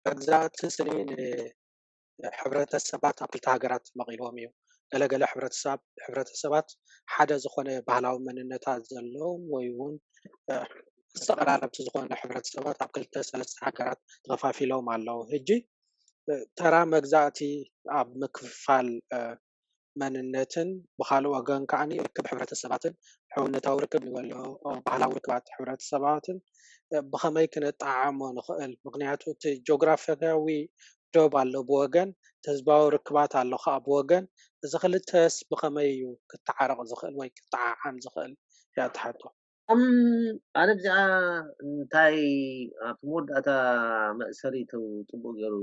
መግዛእቲ ስኒ ንሕብረተሰባት ኣብ ክልተ ሃገራት መቒልዎም እዩ። ገለገለ ሕብረተሰብ ሕብረተሰባት ሓደ ዝኾነ ባህላዊ መንነታት ዘለዎም ወይ እውን ዝተቐራረብቲ ዝኾነ ሕብረተሰባት ኣብ ክልተ ሰለስተ ሃገራት ተኸፋፊሎም ኣለዉ። ሕጂ ተራ መግዛእቲ ኣብ ምክፍፋል መንነትን ብካልእ ወገን ከዓኒ ርክብ ሕብረተሰባትን ሕውነታዊ ርክብ ንበሎ ባህላዊ ርክባት ሕብረተሰባትን ብኸመይ ክነጠዓሞ ንኽእል? ምክንያቱ እቲ ጂኦግራፊያዊ ዶብ ኣሎ ብወገን፣ እቲ ህዝባዊ ርክባት ኣሎ ከዓ ብወገን። እዚ ክልተስ ብኸመይ እዩ ክተዓረቕ ዝኽእል ወይ ክተዓዓም ዝኽእል? ያትሓቶ ኣነ እዚኣ እንታይ ኣብቲ መወዳእታ መእሰሪ ጽቡቅ ገይሩ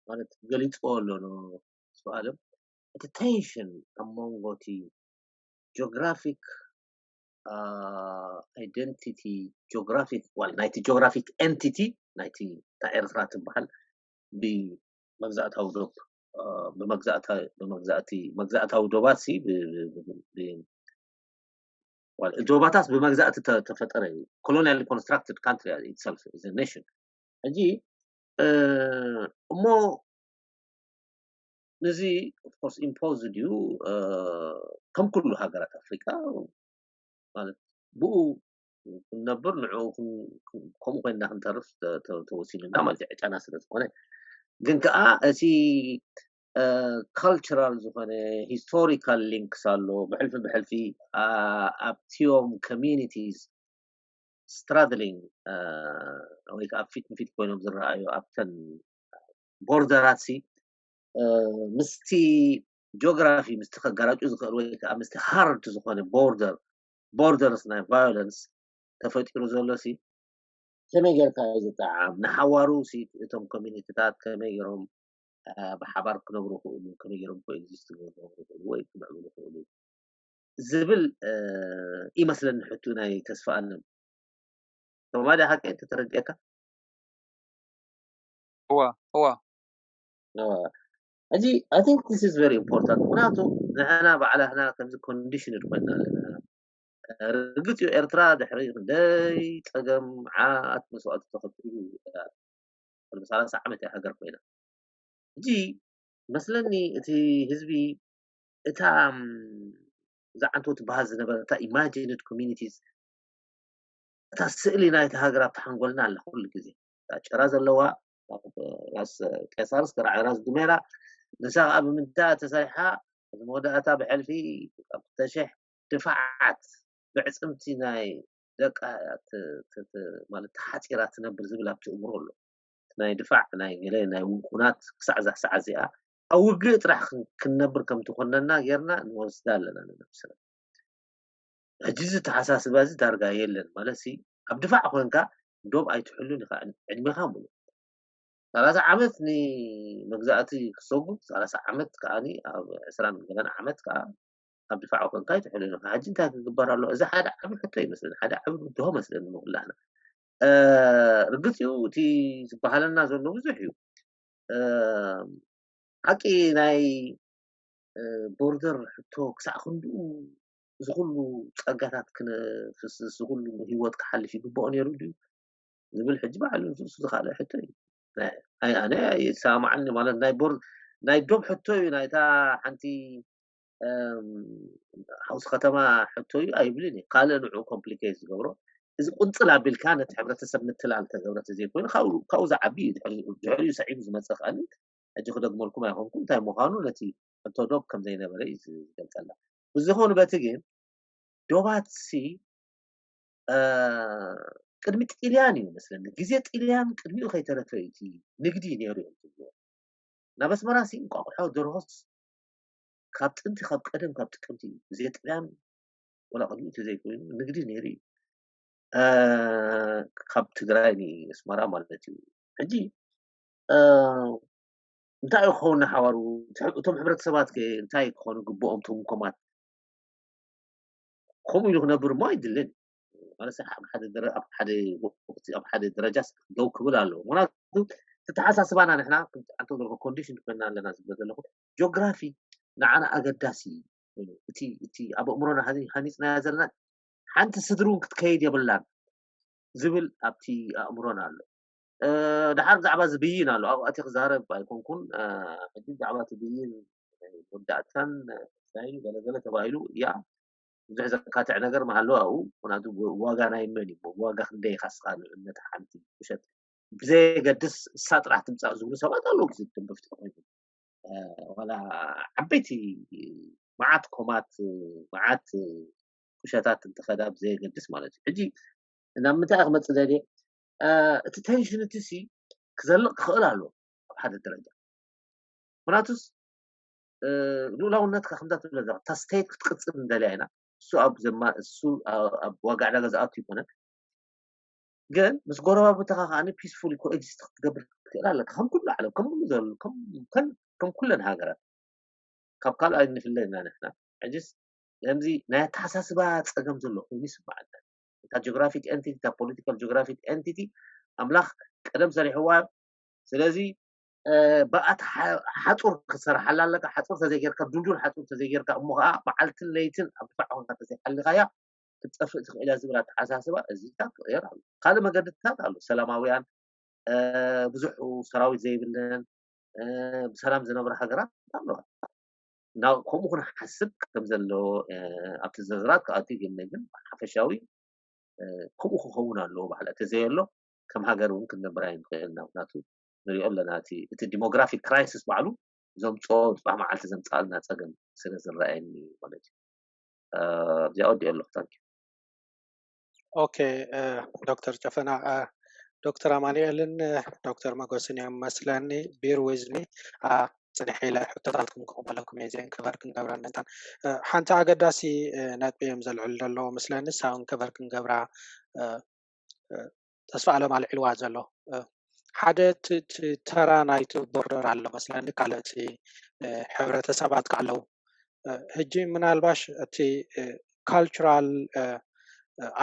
ማለት ገሊፅዎ ኣሎ ስብኣለም እቲ ቴንሽን ኣብ መንጎ እቲ ጂኦግራፊክ ኣይደንቲቲ ጂኦግራፊክ ዋል ናይቲ ጂኦግራፊክ ኤንቲቲ ናይቲ እታ ኤርትራ ትበሃል ብመግዛእታዊ ዶብ ብመግዛእቲ መግዛእታዊ ዶባት ሲ ዶባታት ብመግዛእቲ ተፈጠረ እዩ። Colonial constructed country itself is a nation። ሕጂ እሞ ነዚ of course imposed እዩ ከም ኩሉ ሃገራት ኣፍሪካ ማለት ብኡ ክንነብር ንዕኡ ከምኡ ኮይንና ክንተርፍ ተወሲኑና ማለት ዕጫና ስለ ዝኾነ ግን ከዓ እቲ cultural ዝኾነ historical links ኣሎ ብሕልፊ ብሕልፊ ኣብቲዮም communities struggling ወይ ከዓ ፊት ንፊት ኮይኖም ዝረኣዩ ኣብተን ቦርደራት ሲ ምስቲ ጂኦግራፊ ምስቲ ከጋራጩ ዝኽእል ወይ ከዓ ምስቲ hard ዝኾነ ቦርደር ቦርደርስ ናይ violence ተፈጢሩ ዘሎ ሲ ከመይ ጌርካ እዩ ዝጠዓም ንሓዋሩ ሲ እቶም ኮሚኒቲታት ከመይ ገይሮም ብሓባር ክነብሩ ክእሉ ከመይ ገይሮም ኮኤግዚስት ክነብሩ ክእሉ ወይ ክምዕብሉ ክእሉ ዝብል ይመስለኒ ሕቱ ናይ ተስፋ ኣለም ተማዳ ሓቂ ተተረዲእካ እዋ እዋ ሕጂ I think this is very important ምክንያቱ ንሕና ባዕላትና ከምዚ ኮንዲሽን ኮይና ኣለና ርግፅ እዩ ኤርትራ ድሕሪ ክንደይ ፀገም ዓት መስዋእቲ ተኸፊሉ ቅድሚ ሰላሳ ዓመት እያ ሃገር ኮይና ሕጂ መስለኒ እቲ ህዝቢ እታ ዝዓንቶ ትበሃል ዝነበረ እታ imagined communities እታ ስእሊ ናይቲ ሃገር ኣብቲ ሓንጎልና ኣላ ኩሉ ግዜ እታ ጭራ ዘለዋ ራስ ቄሳር እስከ ራዕይ ራስ ዱሜራ ንሳ ከዓ ብምንታይ ተሰሪሓ እዚ መወዳእታ ብሕልፊ ክልተ ሽሕ ድፋዓት ብዕፅምቲ ናይ ደቃ ማለት ተሓፂራ ትነብር ዝብል ኣብቲ እምሮ ኣሎ ናይ ድፋዕ ናይ ገለ ናይ ውቁናት ክሳዕ እዛ ሰዓት እዚኣ ኣብ ውግእ ጥራሕ ክንነብር ከም ትኾነና ጌርና ንወስዳ ኣለና ንነብስና ሕጂ እዚ ተሓሳስባ እዚ ዳርጋ የለን ማለት ሲ ኣብ ድፋዕ ኮንካ ዶብ ኣይትሕሉን ኢኻ ዕድሜኻ ሙሉ ሰላሳ ዓመት ንመግዛእቲ ክሰጉም ሰላሳ ዓመት ከዓ ኣብ ዕስራን ገለን ዓመት ከዓ ኣብ ድፋዕ ኮንካ ኣይትሕሉን ኢኻ ሕጂ እንታይ ክግበር ኣሎ እዚ ሓደ ዓቢ ሕቶ ይመስለኒ ሓደ ዓቢ ብድሆ መስለኒ ንኩላህና ርግፅ እዩ እቲ ዝበሃለና ዘሎ ብዙሕ እዩ ሓቂ ናይ ቦርደር ሕቶ ክሳዕ ክንድኡ እዚ ኩሉ ፀጋታት ክነፍስስ እዚ ኩሉ ህይወት ክሓልፍ ይግብኦ ነይሩ ድዩ ዝብል ሕጂ ባዕሉ ንሱ ዝካለ ሕቶ እዩ ኣይ ኣነ ይሰማማዓኒ ማለት ናይ ቦር ናይ ዶብ ሕቶ እዩ ናይታ ሓንቲ ሓውሲ ከተማ ሕቶ እዩ ኣይብልን እዩ ካልእ ንዑ ኮምፕሊኬት ዝገብሮ እዚ ቁንፅል ኣቢልካ ነቲ ሕብረተሰብ ምትላል ተገብረ ተዘይኮይኑ ካብኡ ዝዓቢ እዩ ድሕሪኡ ሰዒቡ ዝመፀ ከኣኒ ሕጂ ክደግመልኩም ኣይኮንኩም እንታይ ምዃኑ ነቲ ሕቶ ዶብ ከም ዘይነበረ እዩ ዝገልፀልና ብዝኾኑ በቲ ግን ዶባት ሲ ቅድሚ ጥልያን እዩ መስለኒ ግዜ ጥልያን ቅድሚኡ ከይተረፈ እቲ ንግዲ ነይሩ እዮም ዝብልዎ ናብ ኣስመራ ሲ እንቋቑሖ ደርሆስ ካብ ጥንቲ ካብ ቀደም ካብ ጥቅምቲ እዩ ግዜ ጥልያን ወላ ቅድሚኡ ተዘይኮይኑ ንግዲ ነይሩ እዩ ካብ ትግራይ ንስመራ ማለት እዩ ሕጂ እንታይ እዩ ክኸውን ንሓዋሩ እቶም ሕብረተሰባት እንታይ ክኾኑ ግብኦም ቶም ኮማት ከምኡ ኢሉ ክነብር እሞ ኣይድልን ማለት ኣብ ሓደ ደረጃ ደው ክብል ኣለዎ ምክንያቱ ተተሓሳስባና ንሕና ኣንተ ዘለኹ ኮንዲሽን ኮይና ኣለና ዝብለ ዘለኹ ጂኦግራፊ ንዓና ኣገዳሲ እዩ እቲ እቲ ኣብ ኣእምሮና ሃኒፅናያ ዘለና ሓንቲ ስድሪ እውን ክትከይድ የብላን ዝብል ኣብቲ ኣእምሮና ኣሎ ድሓር ብዛዕባ ዝብይን ኣሎ ኣብኡ ኣቲ ክዛረብ ኣይኮንኩን። ሕጂ ብዛዕባ እቲ ብይን መወዳእታን ናይ ገለገለ ተባሂሉ ያ ብዙሕ ዘካትዕ ነገር መሃለዋ ኣብኡ። ምክንያቱ ዋጋ ናይ መን እዩ ዋጋ ክንደይ ኢካ ስካ ንእምነት ሓንቲ ውሸት ብዘየገድስ እሳ ጥራሕ ትምፃእ ዝብሉ ሰባት ኣለዉ። ግዜ ደንበፍቲ ኮይኑ ዋላ ዓበይቲ መዓት ኮማት መዓት ውሸታት እንትኸዳ ብዘየገድስ ማለት እዩ። ሕጂ ናብ ምንታይ ክመፅእ ደልየ እቲ ቴንሽን እቲ ሲ ክዘልቕ ክኽእል ኣሎ ኣብ ሓደ ደረጃ። ምክንያቱስ ልኡላውነትካ ከምዛ ትብለ ዘለካ እታ ስቴት ክትቅፅል እንደልያ ኢና። እሱ ኣብ ዘማ እሱ ኣብ ዋጋ ዕዳጋ ዝኣቱ ይኮነን። ግን ምስ ጎረባብትኻ ከዓ ፒስፉል ኮኤግዚስት ክትገብር ትክእል ኣለካ። ከም ኩሉ ዓለም ከም ኩሉ ዘሎ ከም ኩለን ሃገራት ካብ ካልእ ኣይንፍለ ኢና ንሕና። ሕጅስ ከምዚ ናይ ኣተሓሳስባ ፀገም ዘሎ ኮይኑ ይስማዓና። እታ ጂኦግራፊክ ኤንቲቲ እታ ፖለቲካል ጂኦግራፊክ ኤንቲቲ ኣምላኽ ቀደም ሰሪሕዋ። ስለዚ ብኣት ሓፁር ክትሰርሓላ ኣለካ። ሓፁር ተዘይጌርካ ዱልዱል ሓፁር ተዘይጌርካ እሞ ከዓ መዓልትን ለይትን ኣብ ድፋዕ ኮንካ ተዘይሓሊኻያ ክትጠፍእ ትኽእል እያ ዝብል ኣተሓሳስባ እዚታት ክቕየር ኣሎ። ካልእ መገድታት ኣሎ። ሰላማውያን ብዙሕ ሰራዊት ዘይብለን ብሰላም ዝነብራ ሃገራት ኣለዋ። ከምኡ ክንሓስብ ከም ዘለዎ ኣብቲ ዝርዝራት ክኣቱ ይግነ ግን ሓፈሻዊ ከምኡ ክኸውን ኣለዎ ባህላ እቲ ዘየሎ ከም ሃገር እውን ክንነብር ኣይንኽእል ኢና። ምክንያቱ ንሪኦ ኣለና እቲ ዲሞግራፊክ ክራይሲስ ባዕሉ ዘምፅኦ ፅባሕ መዓልቲ ዘምፅኣልና ፀገም ስለ ዝረኣየኒ ማለት እዩ። እዚኣ ወዲኦ ኣለኹ። ታንኪ። ኦኬ ዶክተር ጨፈና፣ ዶክተር ኣማኑኤልን ዶክተር መጎስን እዮም መስለኒ። ቢር ዊዝሚ ጽንሕ ኢለ ሕቶታትኩም ክቕበለኩም እየ። እዚአን ከቨር ክንገብራ ነታን ሓንቲ ኣገዳሲ ነጥቢ እዮም ዘልዕሉ ዘለዉ መስለኒ። ሳውን ከቨር ክንገብራ ተስፋ ኣለም ኣልዒልዋ ዘሎ ሓደ ተራ ናይቲ ቦርደር ኣሎ መስለኒ። ካልእ እቲ ሕብረተሰባት ኣለዉ። ሕጂ ምናልባሽ እቲ ካልቸራል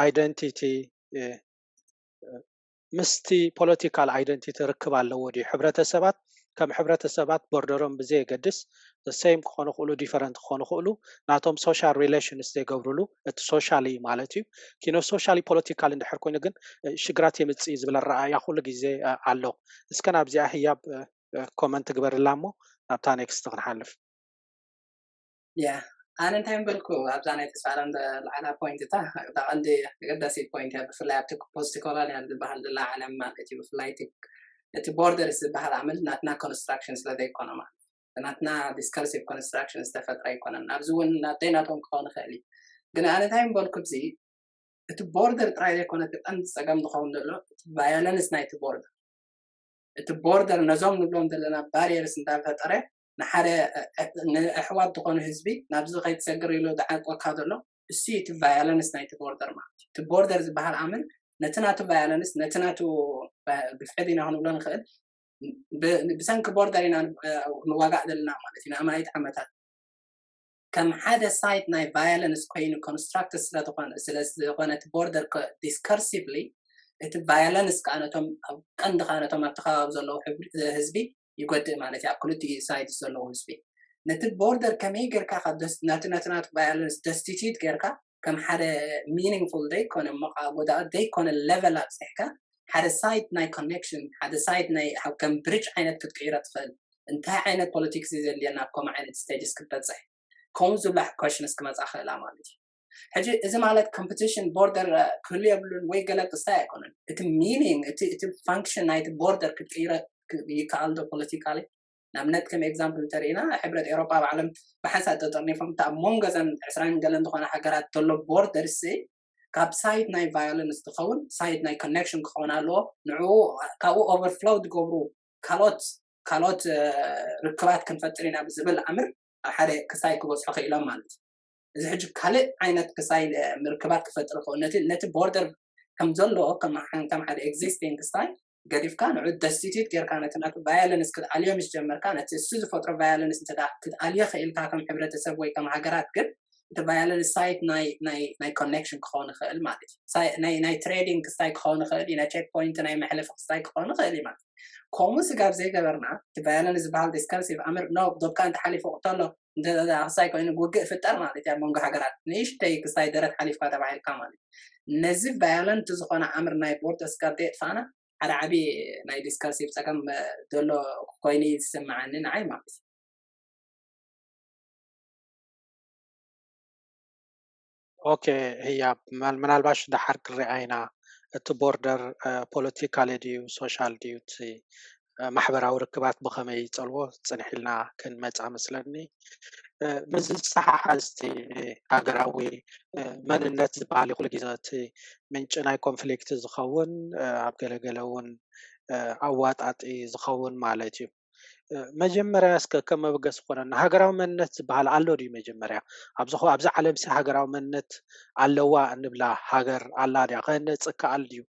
ኣይደንቲቲ ምስቲ ፖለቲካል ኣይደንቲቲ ርክብ ኣለዎ ድዩ? ሕብረተሰባት ከም ሕብረተሰባት ቦርደሮም ብዘየገድስ ሴም ክኾኑ ክእሉ ዲፈረንት ክኾኑ ክእሉ ናቶም ሶሻል ሪሌሽንስ ዘይገብርሉ እቲ ሶሻሊ ማለት እዩ። ኪኖ ሶሻሊ ፖለቲካል እንድሕር ኮይኑ ግን ሽግራት የምፅእ ዝብል ኣረኣያ ኩሉ ግዜ ኣሎ። እስከ ናብዚኣ ህያብ ኮመንት ግበርላ እሞ ናብታ ኔክስት ክንሓልፍ። ያ ኣነ እንታይ ምበልኩ ኣብዛ ናይ ተስፋ ኣለም ዝለዓላ ፖይንት እታ እታ ቀንዲ ኣገዳሲት ፖይንት እያ። ብፍላይ ኣብቲ ፖስት ኮሎኒያል ዝበሃል ዘላ ዓለም ማለት እዩ። ብፍላይ እቲ ቦርደርስ ዝበሃል ዓመል ናትና ኮንስትራክሽን ስለ ዘይኮነ ማለት ናትና ዲስከርሲቭ ኮንስትራክሽን ዝተፈጥረ ኣይኮነን። ኣብዚ እውን ናተይ ናቶም ክኸውን ይኽእል እዩ። ግን ኣነ እንታይ ምበልኩ እዚ እቲ ቦርደር ጥራይ ዘይኮነ እቲ ቀንዲ ፀገም ዝኸውን ዘሎ እቲ ቫዮለንስ ናይቲ ቦርደር እቲ ቦርደር ነዞም ንብሎም ዘለና ባሪየርስ እንዳፈጠረ ንሓደ ንኣሕዋት ዝኾኑ ህዝቢ ናብዚ ከይትሰግር ኢሉ ዝዓንቆካ ዘሎ እሱ እቲ ቫዮለንስ ናይቲ ቦርደር ማለት እዩ። እቲ ቦርደር ዝበሃል ዓመል ነቲ ናቱ ቫዮለንስ ነቲ ናቱ ግፍዒ ዲና ክንብሎ ንኽእል ብሰንኪ ቦርደር ኢና ንዋጋእ ዘለና ማለት እዩ። ንኣማኢት ዓመታት ከም ሓደ ሳይት ናይ ቫዮለንስ ኮይኑ ኮንስትራክት ስለዝኾነ ስለዝኾነ እቲ ቦርደር ዲስከርሲቭሊ እቲ ቫዮለንስ ከዓ ነቶም ኣብ ቀንዲ ከዓ ነቶም ኣብቲ ከባቢ ዘለዉ ህዝቢ ይጎድእ ማለት እዩ። ኣብ ክልቲኡ ሳይድ ዘለዉ ህዝቢ ነቲ ቦርደር ከመይ ጌርካ ነቲ ነቲ ናቱ ቫዮለንስ ደስቲቲዩት ጌርካ ከም ሓደ ሚኒንግፉል ዘይኮነ እሞ ከዓ ጎዳኢ ዘይኮነ ሌቨል ኣብፅሕካ ሓደ ሳይት ናይ ኮኔክሽን ሓደ ሳይት ናይ ከም ብሪጅ ዓይነት ክትቅይሮ ትኽእል እንታይ ዓይነት ፖለቲክስ እዩ ዘድልየና ኣብ ከምኡ ዓይነት ስቴጅስ ክትበፅሕ ከምኡ ዝብላ ኮሽንስ ክመፃ ክእላ ማለት እዩ። ሕጂ እዚ ማለት ኮምፒቲሽን ቦርደር ክህሉ የብሉን ወይ ገለ ቅስታይ ኣይኮነን። እቲ ሚኒንግ እቲ እቲ ፋንክሽን ናይቲ ቦርደር ክትቅይረ ይከኣል ዶ ፖለቲካሊ? ንኣብነት ከም ኤግዛምፕል እንተሪኢና ሕብረት ኤሮጳ ኣብ ዓለም ብሓንሳእ ተጠርኒፎም እታ ኣብ መንጎ እዘን ዕስራን ገለን ዝኾነ ሃገራት ዘሎ ቦርደር ሲ ካብ ሳይት ናይ ቫዮለንስ ዝኸውን ሳይት ናይ ኮኔክሽን ክኸውን ኣለዎ። ንዕኡ ካብኡ ኦቨርፍሎው ዝገብሩ ካልኦት ካልኦት ርክባት ክንፈጥር ኢና ብዝብል ኣምር ኣብ ሓደ ክሳይ ክበፅሑ ክኢሎም ማለት እዩ። እዚ ሕጂ ካልእ ዓይነት ክሳይ ምርክባት ክፈጥር ይኽእል ነቲ ነቲ ቦርደር ከም ዘለዎ ከም ከም ሓደ ኤግዚስቲንግ ክሳይ ገዲፍካ ንዑ ደስቲቲት ጌርካ ነቲ ናቱ ቫዮለንስ ክትኣልዮ ምስ ጀመርካ ነቲ እሱ ዝፈጥሮ ቫዮለንስ እንተ ክትኣልዮ ክኢልካ ከም ሕብረተሰብ ወይ ከም ሃገራት ግን እቲ ቫዮለንስ ሳይት ናይ ናይ ናይ ኮኔክሽን ክኸውን ይኽእል ማለት እዩ። ናይ ናይ ትሬዲንግ ክስታይ ክኸውን ይኽእል እዩ። ናይ ቼክ ፖይንት ናይ መሕለፊ ክስታይ ክኸውን ይኽእል እዩ ማለት እዩ። ከምኡ ስጋብ ዘይገበርና እቲ ቫዮለንስ ዝበሃል ዲስከርሲቭ ኣምር ኖ ዶካ እንተሓሊፉ ቅተሎ እንተዛ ክስታይ ኮይኑ ውግእ ፍጠር ማለት እዩ። ኣብ መንጎ ሃገራት ንእሽተይ ክስታይ ደረት ሓሊፍካ ተባሂልካ ማለት እዩ። ነዚ ቫዮለንት ዝኾነ ኣምር ናይ ቦርደር ስጋብ ዘየጥፋእና ሓደ ዓቢ ናይ ዲስካሲቭ ጸገም ዘሎ ኮይኑ ዝስምዓኒ ንዓይ ማለት እዩ። ኦኬ፣ ህያብ፣ ምናልባሽ ደሓር ክሪኣ ኢና፣ እቲ ቦርደር ፖለቲካሊ ድዩ ሶሻል ድዩ፣ እቲ ማሕበራዊ ርክባት ብኸመይ ይጸልዎ ጽንሕ ኢልና ክንመጻ መስለኒ። ምስዚ ዝሰሓሓዝ እቲ ሃገራዊ መንነት ዝበሃል እዩ ኩሉ ግዜ እቲ ምንጪ ናይ ኮንፍሊክት ዝኸውን፣ ኣብ ገለገለ እውን ኣዋጣጢ ዝኸውን ማለት እዩ። መጀመርያ እስከ ከም መበገሲ ኮነና፣ ሃገራዊ መንነት ዝበሃል ኣሎ ድዩ? መጀመርያ ኣብዚ ኣብዚ ዓለም ሲ ሃገራዊ መንነት ኣለዋ እንብላ ሃገር ኣላ ድያ? ከህነፅ ከኣል ድዩ?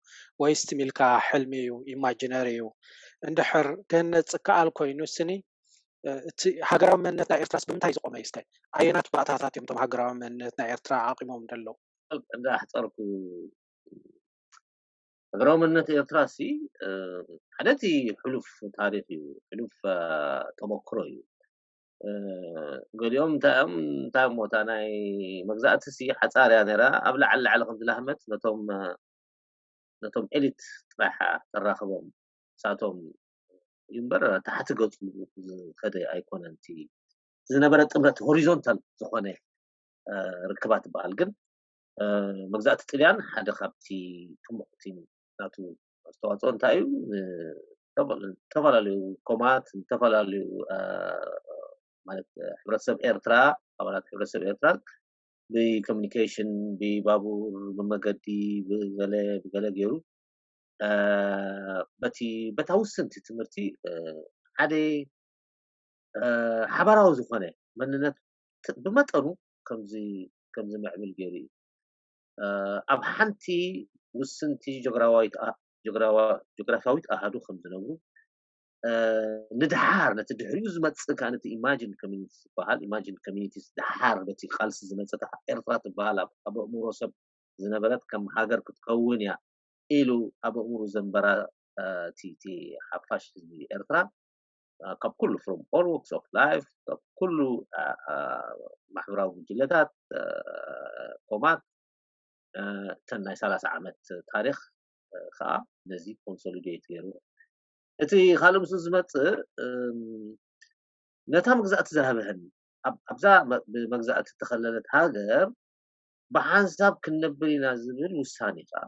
ወይስ ትም ኢልካ ሕልሚ እዩ፣ ኢማጂነሪ እዩ? እንድሕር ክህነፅ ከኣል ኮይኑ ስኒ፣ እቲ ሃገራዊ መንነት ናይ ኤርትራስ ብምንታይ ዝቆመ እዩ? እስከ ኣየናት ባእታታት እዮም እቶም ሃገራዊ መንነት ናይ ኤርትራ ዓቂሞም ደለዉ? እንዳሕፀርኩ፣ ሃገራዊ መንነት ኤርትራ ሲ ሓደ እቲ ሕሉፍ ታሪኽ እዩ፣ ሕሉፍ ተመክሮ እዩ። ገሊኦም እንታይ እዮም እንታይ እሞ እታ ናይ መግዛእቲ ሲ ሓፃር እያ ነራ። ኣብ ላዕሊ ላዕሊ ከም ዝላህመት ነቶም ነቶም ኤሊት ጥራሕ ተራኽቦም ሳቶም እዩ እምበር ታሕቲ ገፁ ዝኸደ ኣይኮነን። እቲ ዝነበረ ጥምረት ሆሪዞንታል ዝኾነ ርክባት ይበሃል። ግን መግዛእቲ ጥልያን ሓደ ካብቲ ጥሙቕቲ ናቱ ኣስተዋፅኦ እንታይ እዩ? ዝተፈላለዩ ኮማት፣ ዝተፈላለዩ ማለት ሕብረተሰብ ኤርትራ፣ ኣባላት ሕብረተሰብ ኤርትራ ብኮሚኒኬሽን፣ ብባቡር፣ ብመገዲ፣ ብገለ ብገለ ገይሩ በቲ በታ ውስንቲ ትምህርቲ ሓደ ሓባራዊ ዝኾነ መንነት ብመጠኑ ከምዚ ከምዚ ምዕብል ገይሩ እዩ። ኣብ ሓንቲ ውስንቲ ጆግራፋዊት ኣሃዱ ከም ዝነብሩ፣ ንድሓር ነቲ ድሕሪኡ ዝመጽእ ከኣ ነቲ ኢማጂን ኮሚኒቲ ዝበሃል፣ ኢማጂን ኮሚኒቲስ ድሓር በቲ ቃልሲ ዝመጸት ኤርትራ ትበሃል ኣብ ኣእምሮ ሰብ ዝነበረት ከም ሃገር ክትከውን እያ ኢሉ ኣብ ኣእምሮ ዘንበረ እቲ ሓፋሽ ህዝቢ ኤርትራ ካብ ኩሉ from all walks of life፣ ካብ ኩሉ ማሕበራዊ ጉጅለታት፣ ኮማት፣ እተን ናይ ሰላሳ ዓመት ታሪኽ ከዓ ነዚ ኮንሶሊዴት ገይሩ። እቲ ካልእ ምስኡ ዝመፅእ ነታ መግዛእቲ ዝሃበህን ኣብዛ ብመግዛእቲ እተኸለለት ሃገር ብሓንሳብ ክንነብር ኢና ዝብል ውሳኔ ከዓ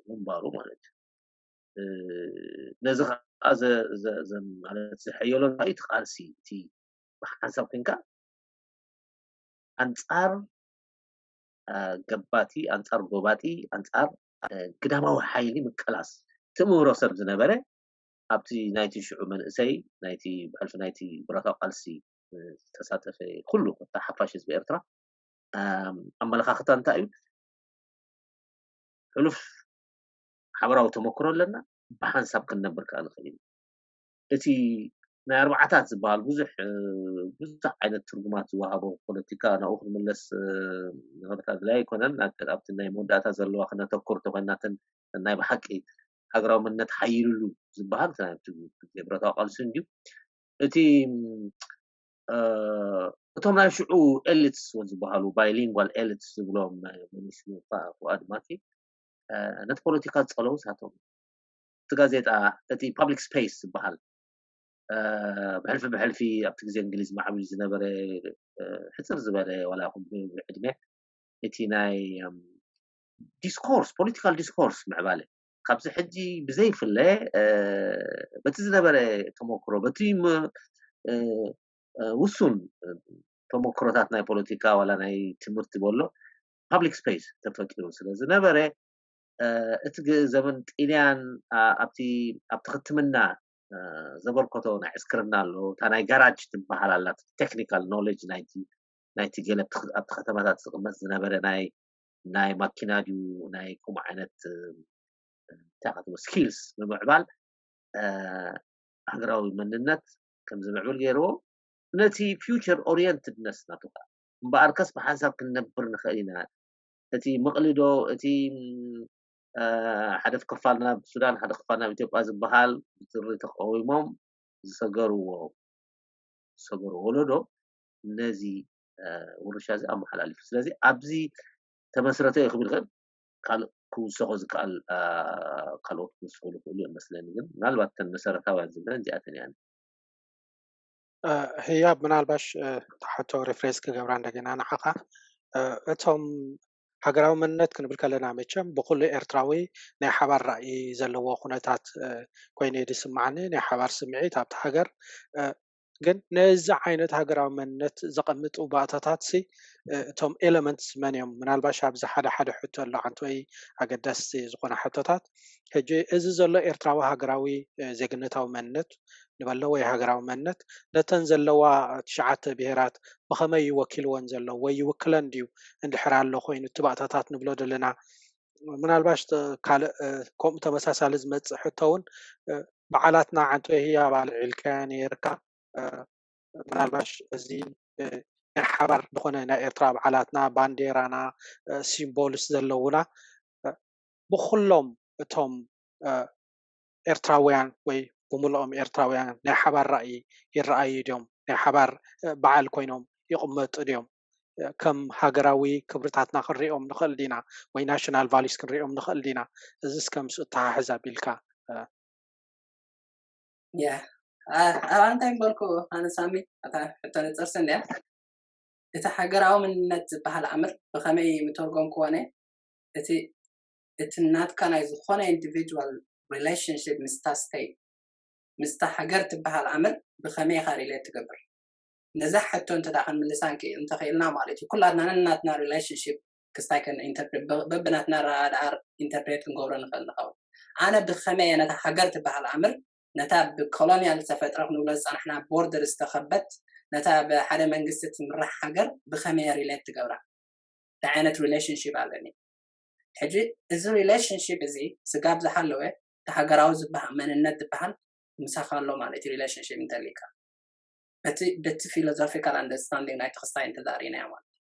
ምንባሩ ማለት እዩ። ነዚ ከዓ ማለት ዝሐየሎ እቲ ቃልሲ እቲ ብሓንሳብ ኮንካ ኣንፃር ገባቲ፣ ኣንፃር ጎባጢ፣ ኣንፃር ግዳማዊ ሓይሊ ምቅላስ ትምህሮ ሰብ ዝነበረ ኣብቲ ናይቲ ሽዑ መንእሰይ ናይቲ ብሕልፊ ናይቲ ብረታዊ ቃልሲ ዝተሳተፈ ኩሉ ሓፋሽ ህዝቢ ኤርትራ ኣመለኻኽታ እንታይ እዩ? ሕሉፍ ሓበራዊ ተመክሮ ኣለና፣ ብሓንሳብ ክንነብር ከዓ ንኽእል ኢና። እቲ ናይ ኣርባዓታት ዝበሃል ብዙሕ ብዙሕ ዓይነት ትርጉማት ዝወሃቦ ፖለቲካ ናብኡ ክንምለስ ንኽእል ኣይኮነን። ኣብቲ ናይ መወዳእታ ዘለዋ ክነተኩር ተኮይናትን ናይ ብሓቂ ሃገራዊ መንነት ሓይልሉ ዝበሃል ብረታዊ ቃልሲ እንድዩ። እቲ እቶም ናይ ሽዑ ኤሊትስ ዝበሃሉ ባይሊንጓል ኤሊትስ ዝብሎም ሚኒስትሪ ፉኣድ ማቲ ነቲ ፖለቲካ ዝፀለዉ ሳቶም እቲ ጋዜጣ እቲ ፓብሊክ ስፔስ ዝበሃል ብሕልፊ ብሕልፊ ኣብቲ ግዜ እንግሊዝ ማዕቢሉ ዝነበረ ሕፅር ዝበለ ዋላ ዕድመ እቲ ናይ ዲስኮርስ ፖለቲካል ዲስኮርስ ምዕባለ ካብዚ ሕጂ ብዘይፍለ በቲ ዝነበረ ተመክሮ በቲ ውሱን ተመክሮታት ናይ ፖለቲካ ዋላ ናይ ትምህርቲ በሎ ፓብሊክ ስፔስ ተፈጢሩ ስለ ዝነበረ እቲ ዘመን ጥልያን ኣብቲ ኣብቲ ክትምና ዘበርከቶ ናይ ዕስክርና ኣሎ እታ ናይ ጋራጅ ትበሃል ኣላ ቴክኒካል ኖሌጅ ናይቲ ናይቲ ገለ ኣብቲ ከተማታት ዝቕመጥ ዝነበረ ናይ ናይ ማኪና ድዩ ናይ ከምኡ ዓይነት እንታይ ስኪልስ ብምዕባል ሃገራዊ መንነት ከም ዝምዕብል ገይርዎ ነቲ ፊውቸር ኦሪየንትድነስ ናቱ ከዓ እምበኣርከስ ብሓንሳብ ክንነብር ንኽእል ኢና እቲ ምቕልዶ እቲ ሓደ ክፋል ናብ ሱዳን ሓደ ክፋል ናብ ኢትዮጵያ ዝበሃል ብትሪ ተቃዊሞም ዝሰገርዎ ዝሰገሩ ወለዶ ነዚ ውርሻ እዚ ኣመሓላሊፉ ስለዚ ኣብዚ ተመስረተ እዩ ክብል ይኽእል ካልእ ክውሰኾ ዝከኣል ካልኦት ክውስኹ ዝኽእሉ እዮም መስለኒ። ግን ምናልባት ተን መሰረታውያን ዝብለን እዚኣተን እያን። ህያብ፣ ምናልባሽ ተሓቶ ሪፍሬስ ክገብራ እንደገና ንዓኻ። እቶም ሃገራዊ መንነት ክንብል ከለና መቸም ብኩሉ ኤርትራዊ ናይ ሓባር ራእይ ዘለዎ ኩነታት ኮይኑ እዩ ዝስማዓኒ፣ ናይ ሓባር ስምዒት ኣብቲ ሃገር። ግን ነዚ ዓይነት ሃገራዊ መንነት ዘቐምጡ ባእታታት ሲ እቶም ኤለመንትስ መን እዮም? ምናልባሽ ኣብዚ ሓደ ሓደ ሕቶ ኣሎ፣ ዓንተወይ ኣገዳሲ ዝኾነ ሕቶታት። ሕጂ እዚ ዘሎ ኤርትራዊ ሃገራዊ ዜግነታዊ መንነት ንበሎ ወይ ሃገራዊ መንነት ነተን ዘለዋ ትሽዓተ ብሄራት ብኸመይ ይወኪልወን ዘሎ ወይ ይውክለን ድዩ እንድሕር ኣሎ ኮይኑ እቲ ባእታታት ንብሎ ዘለና? ምናልባሽ ካልእ ከምኡ ተመሳሳሊ ዝመፅእ ሕቶ እውን በዓላትና ዓንተወይ ህያብ ኣልዒልካያ ነይርካ። ምናልባሽ እዚ ናይ ሓባር ዝኾነ ናይ ኤርትራ በዓላትና፣ ባንዴራና፣ ሲምቦልስ ዘለውና ብኩሎም እቶም ኤርትራውያን ወይ ብምልኦም ኤርትራውያን ናይ ሓባር ራእይ ይረኣዩ ድዮም? ናይ ሓባር በዓል ኮይኖም ይቕመጡ ድዮም? ከም ሃገራዊ ክብርታትና ክንሪኦም ንኽእል ዲና ወይ ናሽናል ቫሊስ ክንሪኦም ንኽእል ዲና? እዚስ ከምስ እተሓሕዝ ኣቢልካ ያ ኣባ እንታይ ምበልኩ ኣነ ሳሚ? እታ ሕቶ ንፅርሲ እንድያ። እቲ ሃገራዊ መንነት ዝበሃል ኣምር ብኸመይ ምተርጎምክዎ ነ? እቲ እቲ ናትካ ናይ ዝኾነ ኢንዲቪጁዋል ሪሌሽንሽፕ ምስታ ስቴት ምስታ ሃገር ትበሃል ኣምር ብኸመይ ኢኻ ሪሌት ትገብር? ነዛ ሕቶ እንተ ደኣ ክንምልሳ እንተኽኢልና ማለት እዩ፣ ኩላትና ነናትና ሪሌሽንሽፕ ክስታይ ከን ኢንተርፕሬት በብናትና ረኣድኣር ኢንተርፕሬት ክንገብሮ ንኽእል ንኸውን። ኣነ ብኸመይ እየ ነታ ሃገር ትበሃል ኣምር ነታ ብኮሎኒያል ዝተፈጥረ ክንብሎ ዝፀናሕና ቦርደር ዝተኸበት ነታ ብሓደ መንግስቲ ትምራሕ ሃገር ብኸመይ ሪሌት ትገብራ? እንታይ ዓይነት ሪሌሽንሽፕ ኣለኒ? ሕጂ እዚ ሪሌሽንሽፕ እዚ ስጋብ ዝሃለወ እቲ ሃገራዊ ዝበሃል መንነት ዝበሃል ምሳኻ ኣሎ ማለት እዩ። ሪሌሽንሽፕ እንተሊካ በቲ በቲ ፊሎዞፊካል ኣንደርስታንዲንግ ናይ ተኽስታይ እንተዛሪናዮ ማለት እዩ።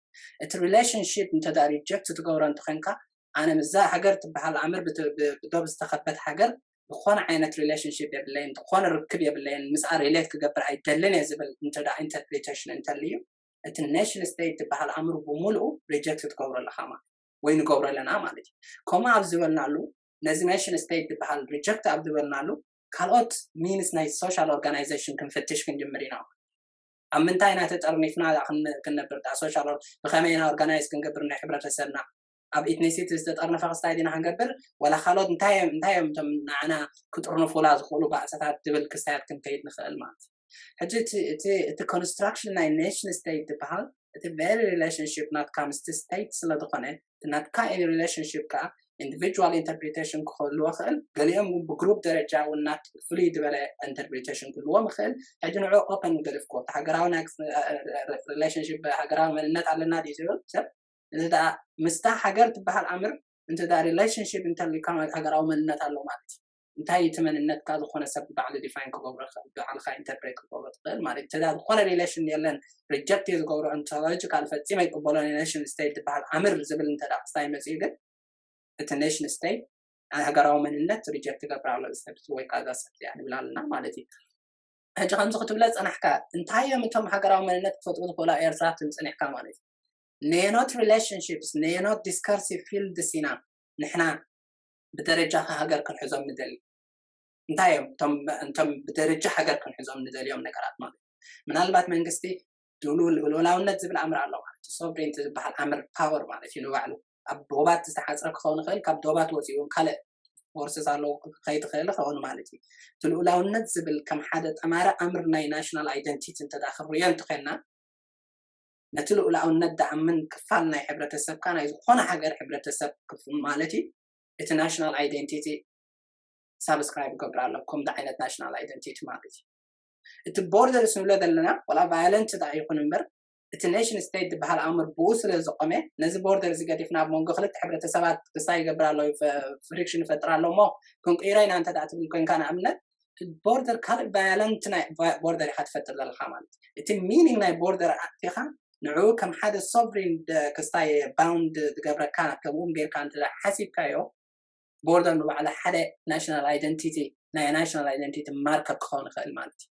እቲ ሪሌሽንሽፕ እንተ ሪጀክት ትገብሮ እንተኾንካ ኣነ ምዛ ሃገር ትበሃል ኣምር ብት- ብ- ብዶብ ዝተኸበት ሃገር ዝኾነ ዓይነት ሪሌሽንሽፕ የብለይን፣ ዝኾነ ርክብ የብለይን፣ ምስኣ ሪሌት ክገብር ኣይደልን እየ ዝብል እንተ ኢንተርፕሪቴሽን እንተልዩ እቲ ኔሽን ስቴት ትበሃል ኣምር ብምሉኡ ሪጀክት ትገብሮ ኣለኻ ማለት ወይ ንገብሮ ኣለና ማለት እዩ። ከምኡ ኣብ ዝበልናሉ ነዚ ኔሽን ስቴት ዝበሃል ሪጀክት ኣብ ዝበልናሉ ካልኦት ሚንስ ናይ ሶሻል ኦርጋናይዜሽን ክንፍትሽ ክንጅምር ኢና። ኣብ ምንታይ ኢና ተጠርኒፍና ክንነብር ዳ ሶሻል ብኸመይ ኢና ኦርጋናይዝ ክንገብር ናይ ሕብረተሰብና ኣብ ኢትኒሲቲ ዝተጠርነፈ ክስታይ ዲና ክንገብር ወላ ካልኦት እንታይ እዮም እንታይ እዮም እቶም ንዓና ክጥርንፉላ ዝኽእሉ ባእሰታት ዝብል ክስታያት ክንከይድ ንኽእል ማለት እዩ። ሕጂ እቲ እቲ እቲ ኮንስትራክሽን ናይ ኔሽን ስቴት ዝበሃል እቲ ቨሪ ሪሌሽንሽፕ ናትካ ምስቲ ስቴት ስለ ዝኾነ እቲ ናትካ ሪሌሽንሽፕ ከዓ ኢንዲቪጁዋል ኢንተርፕሪቴሽን ክህልዎ ክእል፣ ገሊኦም እውን ብግሩፕ ደረጃ እውን ናት ፍሉይ ዝበለ ኢንተርፕሪቴሽን ክህልዎም ይኽእል። ሕጂ ንዑ ኦፐን ንገድፍኮ እቲ ሃገራዊ ናይ ሪሌሽንሽፕ ሃገራዊ መንነት ኣለና ድዩ ዝብል ሰብ እዚ ደኣ ምስታ ሃገር ትበሃል ኣምር እንተ ደኣ ሪሌሽንሽፕ እንተልካ ማለት ሃገራዊ መንነት ኣሎ ማለት እዩ። እንታይ እቲ መንነትካ ዝኾነ ሰብ ባዕሉ ዲፋይን ክገብሮ ይኽእል፣ ባዕልካ ኢንተርፕሬት ክገብሮ ትኽእል ማለት እዩ። እንተ ዝኾነ ሪሌሽን የለን ሪጀክት እየ ዝገብሮ፣ ኦንቶሎጂካል ፈፂመ ይቅበሎ ኔሽን ስቴት ዝበሃል ኣምር ዝብል እንተ ክስታይ መፅኡ ግን እቲ ኔሽን ስቴት ሃገራዊ መንነት ሪጀክት ይገብር ኣሎ እዚ ሰብ ወይ ከዓ እዛ ሰብ እዚኣ ንብል ኣለና ማለት እዩ። ሕጂ ከምዚ ክትብለ ፀናሕካ እንታይ እዮም እቶም ሃገራዊ መንነት ክፈጥሩ ዝኽእሉ ኣብ ኤርትራ ትብል ፀኒሕካ ማለት እዩ። ነየኖት ሪሌሽንሽፕስ ነየኖት ዲስከርሲቭ ፊልድስ ኢና ንሕና ብደረጃ ሃገር ክንሕዞም ንደሊ? እንታይ እዮም እቶም ብደረጃ ሃገር ክንሕዞም ንደልዮም ነገራት ማለት እዩ? ምናልባት መንግስቲ ልኡላውነት ዝብል ኣምር ኣሎ ማለት እዩ። ሶቨሬንቲ ዝበሃል ኣምር ፓወር ማለት እዩ ንባዕሉ ኣብ ዶባት ዝተሓፅረ ክኸውን ይኽእል፣ ካብ ዶባት ወፂኡ ካልእ ፎርስስ ኣለዉ ክኸይድ ይኽእል ይኸውን ማለት እዩ። እቲ ልኡላውነት ዝብል ከም ሓደ ጠማሪ ኣምር ናይ ናሽናል ኣይደንቲቲ እንተ ክንሪኦ እንተኾይንና ነቲ ልኡላውነት ደኣምን ክፋል ናይ ሕብረተሰብካ ናይ ዝኾነ ሃገር ሕብረተሰብ ማለት እዩ እቲ ናሽናል ኣይደንቲቲ ሳብስክራይብ ይገብር ኣሎ ከምዚ ዓይነት ናሽናል ኣይደንቲቲ ማለት እዩ። እቲ ቦርደርስ ንብሎ ዘለና ዋላ ቫዮለንት ዳ ይኹን እምበር እቲ ኔሽን ስቴት ዝበሃል ኣምር ብኡ ስለ ዝቆመ ነዚ ቦርደር እዚ ገዲፍና ኣብ መንጎ ክልተ ሕብረተሰባት ክስታይ ይገብር ኣሎ ፍሪክሽን ይፈጥር ኣሎ እሞ ክንቅይሮ ኢና እንተ ትብል ኮንካ ንኣብነት ቦርደር ካልእ ቫዮለንት ናይ ቦርደር ኢኻ ትፈጥር ዘለካ ማለት እዩ። እቲ ሚኒንግ ናይ ቦርደር ኣቲኻ ንዕኡ ከም ሓደ ሶቨሪን ክስታይ ባውንድ ዝገብረካ ከምኡ ጌርካ እንተ ሓሲብካዮ ቦርደር ንባዕሉ ሓደ ናሽናል ኣይደንቲቲ ናይ ናሽናል ኣይደንቲቲ ማርከር ክኸውን ይኽእል ማለት እዩ።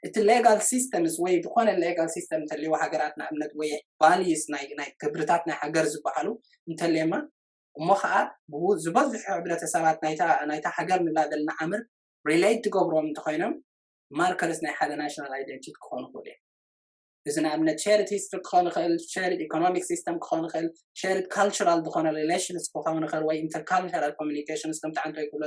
እቲ ሌጋል ሲስተምስ ወይ ዝኾነ ሌጋል ሲስተም እንተልዎ ሃገራት ንኣብነት ወይ ቫሊዩስ ናይ ናይ ክብርታት ናይ ሃገር ዝበሃሉ እንተልየማ እሞ ከዓ ብኡ ዝበዝሑ ሕብረተሰባት ናይታ ናይታ ሃገር ንብላ ዘለና ዓምር relate ትገብሮም እንተኮይኖም ማርከርስ ናይ ሓደ ናሽናል ኣይደንቲቲ ክኾኑ ይኽእሉ እዮም። እዚ ንኣብነት shared history ክኾን ይኽእል፣ shared economic system ክኾን ይኽእል፣ shared cultural ዝኾነ relations ክኾን ይኽእል፣ ወይ intercultural communications ከምቲ ዓንቶ ይብሎ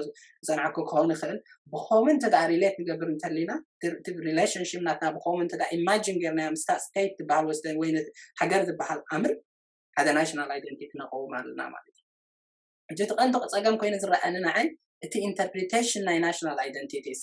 ዝፀናዕኩ ክኾን ይኽእል። ብኸምኡ እንተ ደኣ relate ንገብር እንተሊና እቲ relationship ናትና ብኸምኡ እንተ ደኣ imagine ጌርናዮ ምስታ state ትበሃል ወስደ ወይ ነቲ ሃገር ዝበሃል ዓምር ሓደ ናሽናል ኣይደንቲቲ ነቐውም ኣለና ማለት እዩ። ሕጂ እቲ ቀንዲ ፀገም ኮይኑ ዝረኣየኒ ንዓይ እቲ interpretation ናይ ናሽናል ኣይደንቲቲስ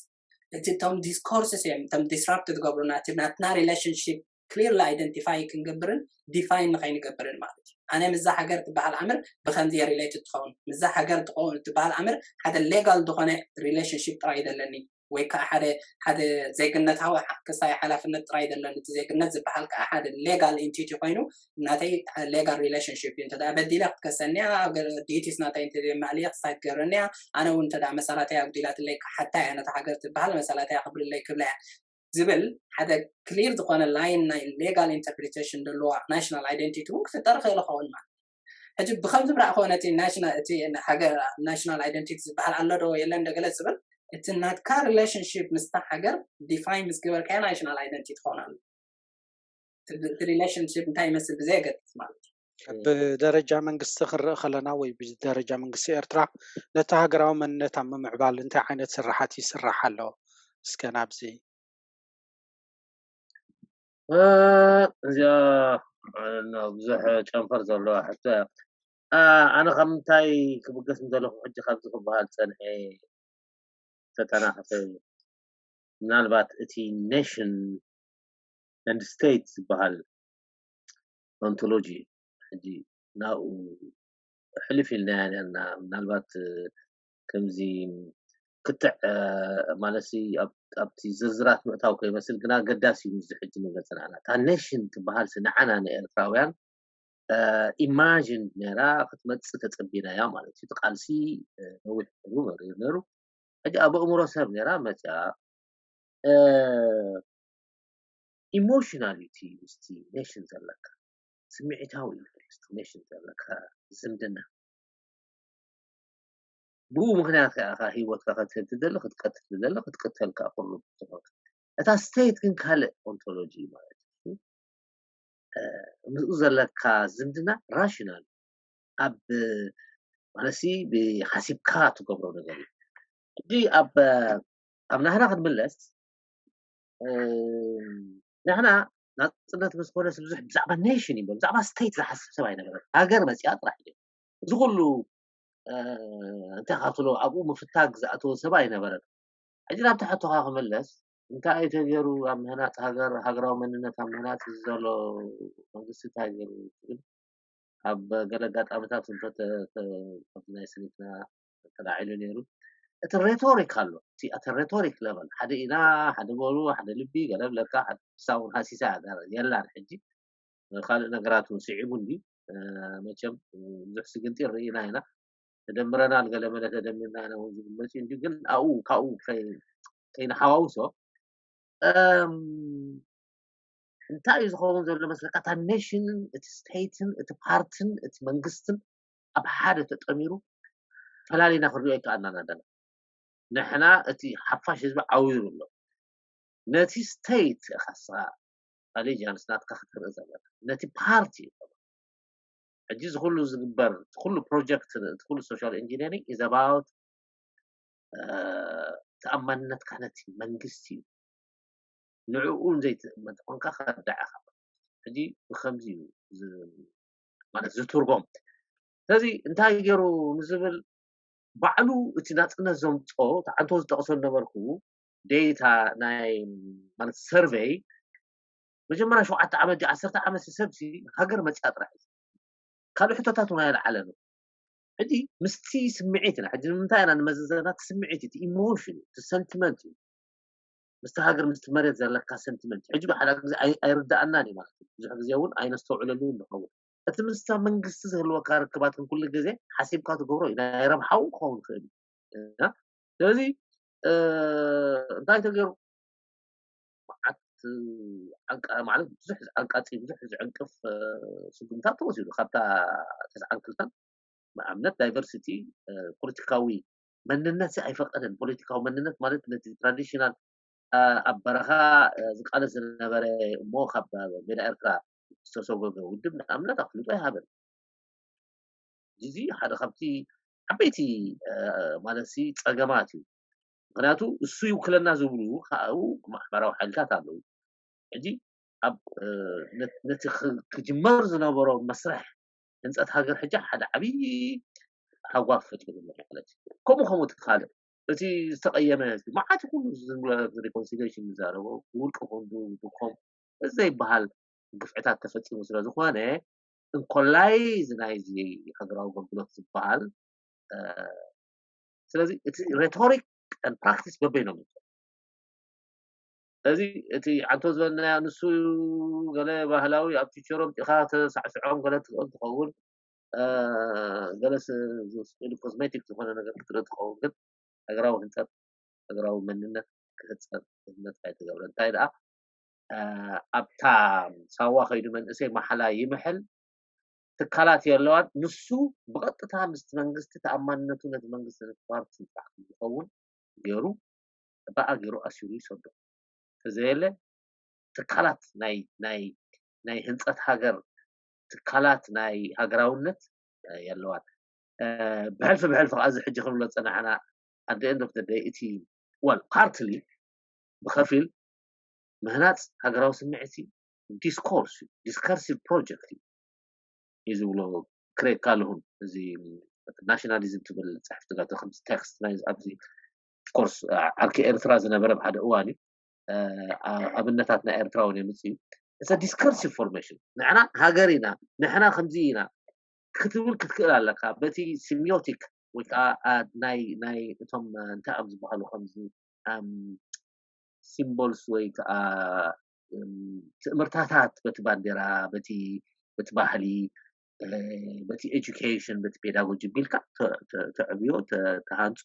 እቲ እቶም ዲስኮርስስ እዮም እቶም disrupt ዝገብሩና እቲ ናትና relationship clearly identify ክንገብርን define ንኸይንገብርን ማለት እዩ። ኣነ ምዛ ሃገር ትበሃል ኣምር ብከምዚ relate ትኸውን ምዛ ሃገር ትበሃል ኣምር ሓደ legal ዝኾነ relationship ጥራይ ዘለኒ ወይ ከዓ ሓደ ሓደ ዜግነታዊ ክሳይ ሓላፍነት ጥራይ ዘለኒ እቲ ዜግነት ዝበሃል ከዓ ሓደ legal entity ኮይኑ ናተይ legal relationship እዩ። እንተ በዲለ ክትከሰኒያ duties ናተይ እንተ ማዕልየ ክሳይ ትገብረኒያ ኣነ እውን እንተ መሰላተይ ኣጉዲላትለይ ክሓታ እያ ነታ ሃገር ትበሃል መሰላተይ ኣኽብርለይ ክብላ እያ ዝብል ሓደ clear ዝኾነ line ናይ legal interpretation ዘለዎ ናሽናል ኣይደንቲቲ እውን ክፍጠር ይኽእል ይኸውን ማለት ሕጂ ብከምዚ ብራእኮ ነቲ ናሽናል እቲ ሃገር ናሽናል ኣይደንቲቲ ዝበሃል ኣሎ ዶ የለን ዶ ገለ ዝብል እቲ ናትካ relationship ምስታ ሃገር define ምስ ገበርካዮ ናሽናል ኣይደንቲቲ ትኾን ኣሎ እቲ relationship እንታይ ይመስል ብዘየገድስ ማለት እዩ ብደረጃ መንግስቲ ክንርኢ ከለና ወይ ብደረጃ መንግስቲ ኤርትራ ነቲ ሃገራዊ መንነት ኣብ ምምዕባል እንታይ ዓይነት ስራሓት ይስራሕ ኣሎ እስከ ናብዚ እዚኣ ብዙሕ ጨንፈር ዘለዋ ሕቶ እያ ኣነ ካብ ምንታይ ክብገስ ምዘለኹ ሕጂ ካብዚ ክበሃል ፀንሐ ተጠናኸፈ ምናልባት እቲ nation and state ዝበሃል ontology ሕጂ ናብኡ ሕልፍ ኢልናያ ነርና ምናልባት ከምዚ ክትዕ ማለት ኣብቲ ዝርዝራት ምእታው ከይመስል ግና ገዳሲ እዩ እዚ ሕጂ ንገፅና ኣላ እታ ኔሽን ትበሃል ንዓና ንኤርትራውያን ኢማጂን ነራ ክትመፅእ ተፀቢናያ ማለት እዩ ቃልሲ ነዊሕ ነሩ መሪር ነሩ ሕጂ ኣብ ኣእምሮ ሰብ ነራ መፅያ ኢሞሽናል እዩ ምስቲ ኔሽን ዘለካ ስምዒታዊ እዩ ምስቲ ኔሽን ዘለካ ዝምድና ብኡ ምክንያት ከኣ ካ ህይወትካ ከትህብ ትደሊ ክትቀትል ትደሊ ክትቅተል ከኣ ኩሉ ዝኾነ እታ ስቴት ግን ካልእ ኦንቶሎጂ ማለት እዩ ምስኡ ዘለካ ዝምድና ራሽናል ኣብ ማለትሲ ብሓሲብካ ትገብሮ ነገር እዩ ሕጂ ኣብ ኣብ ናህና ክንምለስ ንሕና ናፅነት ምስ ኮነስ ብዙሕ ብዛዕባ ኔሽን እዩ ብዛዕባ ስቴት ዝሓስብ ሰብ ኣይነበረን ሃገር መፅኣ ጥራሕ እዩ እዚ ኩሉ እንታይ ካብ ትሎ ኣብኡ ምፍታግ ዝኣተወ ሰብ ኣይነበረን ሕጂ ናብ ትሕቶኻ ክምለስ እንታይ እዩ ተገይሩ ኣብ ምህናፅ ሃገር ሃገራዊ መንነት ኣብ ምህናፅ ዘሎ መንግስቲ እንታይ ገይሩ ትብል ኣብ ገለ ኣጋጣሚታት እንተናይ ስኒትና ተላዒሉ ነይሩ እቲ ሬቶሪክ ኣሎ እቲ ሬቶሪክ ለበል ሓደ ኢና ሓደ በሉ ሓደ ልቢ ገለ ብለካ ሳውን ሃሲሳ የላን ሕጂ ካልእ ነገራት እውን ስዒቡ እንዲ መቸም ብዙሕ ስግንጢ ርኢና ኢና ተደምረናል ገለ መለ ተደሚርና ኢና እውን ዝብል መፅኡ እንዲ ግን ኣብኡ ካብኡ ከይንሓዋውሶ እንታይ እዩ ዝኸውን ዘሎ መስለካ እታ ኔሽንን እቲ ስቴትን እቲ ፓርትን እቲ መንግስትን ኣብ ሓደ ተጠሚሩ ፈላሊና ክንሪኦ ይከኣልና እናደና ንሕና እቲ ሓፋሽ ህዝቢ ዓዊሩ ኣሎ ነቲ ስቴት ኢኻ ንስኻ ኣሌጃንስ ናትካ ክትርኢ ዘለና ነቲ ፓርቲ እዩ ሕጂ እዚ ኩሉ ዝግበር እቲ ኩሉ ፕሮጀክት እቲ ኩሉ ሶሻል ኢንጂነሪንግ is about ተኣማንነትካ ነቲ መንግስቲ እዩ ንዕኡ ዘይትእመን ተኾንካ ከዳዕኻ ሕጂ ብከምዚ እዩ ማለት ዝትርጎም ስለዚ እንታይ ገይሩ ንዝብል ባዕሉ እቲ ናፅነት ዘምፅኦ ተዓንቶ ዝጠቕሶ ነበርኩ ዴታ ናይ ማለት ሰርቨይ መጀመርያ ሸውዓተ ዓመት ዓሰርተ ዓመት ሰብ ሃገር መፅያ ጥራሕ እዩ ካልእ ሕቶታት እውን ኣይለዓለ ነው ሕጂ ምስቲ ስምዒት ኢና ሕጂ ንምንታይ ኢና ንመዘዘና እቲ ስምዒት እቲ ኢሞሽን እቲ ሰንቲመንት እዩ ምስቲ ሃገር ምስቲ መሬት ዘለካ ሰንቲመንት ሕጂ ብሓዳ ግዜ ኣይርዳኣናን እዩ ማለት እዩ ብዙሕ ግዜ እውን ኣይነስተውዕለሉ ንኸውን እቲ ምስታ መንግስቲ ዝህልወካ ርክባት ግን ኩሉ ግዜ ሓሲብካ ትገብሮ እዩ ናይ ረብሓ እውን ክኸውን ይኽእል እዩ ስለዚ እንታይ ተገይሩ መዓት ማለት ብዙሕ ዓንቃፂ ብዙሕ ዝዕንቅፍ ስጉምታት ተወሲዱ ካብታ ተስዓን ክልተን ንኣብነት ዳይቨርሲቲ ፖለቲካዊ መንነት ኣይፈቀደን። ፖለቲካዊ መንነት ማለት ነቲ ትራዲሽናል ኣብ በረኻ ዝቃለስ ዝነበረ እሞ ካብ ሜዳ ኤርትራ ዝተሰጎገ ውድብ ንኣብነት ኣፍልጦ ኣይሃበን። እዚ ሓደ ካብቲ ዓበይቲ ማለት ጸገማት እዩ። ምክንያቱ እሱ ይውክለና ዝብሉ ካብኡ ማሕበራዊ ሓይልታት ኣለዉ። ሕጂ ኣብ ነቲ ክጅመር ዝነበሮ መስርሕ ህንፀት ሃገር ሕጂ ሓደ ዓብዪ ሃጓፍ ፈጢሩ ኣሎ ማለት እዩ። ከምኡ ከምኡ እቲ ካልእ እቲ ዝተቐየመ ህዝቢ መዓት ኩሉ ዝብሎ ሪኮንሲሊሽን ዝዛረቦ ውልቂ ክንዱ ድኮም ዘይበሃል ግፍዕታት ተፈፂሙ ስለ ዝኾነ እንኮላይ እዚ ናይዚ ሃገራዊ ኣገልግሎት ዝበሃል ስለዚ እቲ ሬቶሪክ ፕራክቲስ በበይኖም እዚ እቲ ዓንቶ ዝበልናዮ ንሱ ገለ ባህላዊ ኣብ ቲቸሮም ጢኻ ተሳዕስዖም ገለ ትኽእል ትኸውን ገለ ስኢሉ ኮስሜቲክ ዝኾነ ነገር ክትርኢ ትኸውን ግን ሃገራዊ ህንፀት ሃገራዊ መንነት ክህፀን ህዝነት ኣይተገብረ እንታይ ደኣ ኣብታ ሳዋ ከይዱ መንእሰይ ማሓላ ይምሕል ትካላት የለዋን ንሱ ብቐጥታ ምስቲ መንግስቲ ተኣማንነቱ ነቲ መንግስቲ ንክባር ዝኸውን ገይሩ ብኣ ገይሩ ኣሲሩ ይሰዶ ተዘየለ ትካላት ናይ ናይ ናይ ህንፀት ሃገር ትካላት ናይ ሃገራውነት የለዋን ብሕልፊ ብሕልፊ ከዚ ሕጂ ክንብሎ ዝፀናሕና ኣደ ኤንድ ኦፍ ደይ እቲ ወል ፓርትሊ ብከፊል ምህናፅ ሃገራዊ ስምዒት ዲስኮርስ እዩ ዲስከርሲቭ ፕሮጀክት እዩ እዩ ዝብሎ ክሬግ ካልሁን እዚ ናሽናሊዝም ትብል ፅሕፍቲ ጋቶ ከምዚ ቴክስት ናይ ኣብዚ ኮርስ ዓርኪ ኤርትራ ዝነበረ ብሓደ እዋን እዩ ኣብነታት ናይ ኤርትራ እውን የምፅ እዩ እዛ ዲስከርሲቭ ፎርሜሽን ንሕና ሃገር ኢና ንሕና ከምዚ ኢና ክትብል ክትክእል ኣለካ በቲ ሲሚዮቲክ ወይ ከዓ ናይ ናይ እቶም እንታይ እዮም ዝበሃሉ ከምዚ ሲምቦልስ ወይ ከዓ ትእምርታታት በቲ ባንዴራ በቲ በቲ ባህሊ በቲ ኤጁኬሽን በቲ ፔዳጎጂ ቢልካ ተዕብዮ ተሃንፆ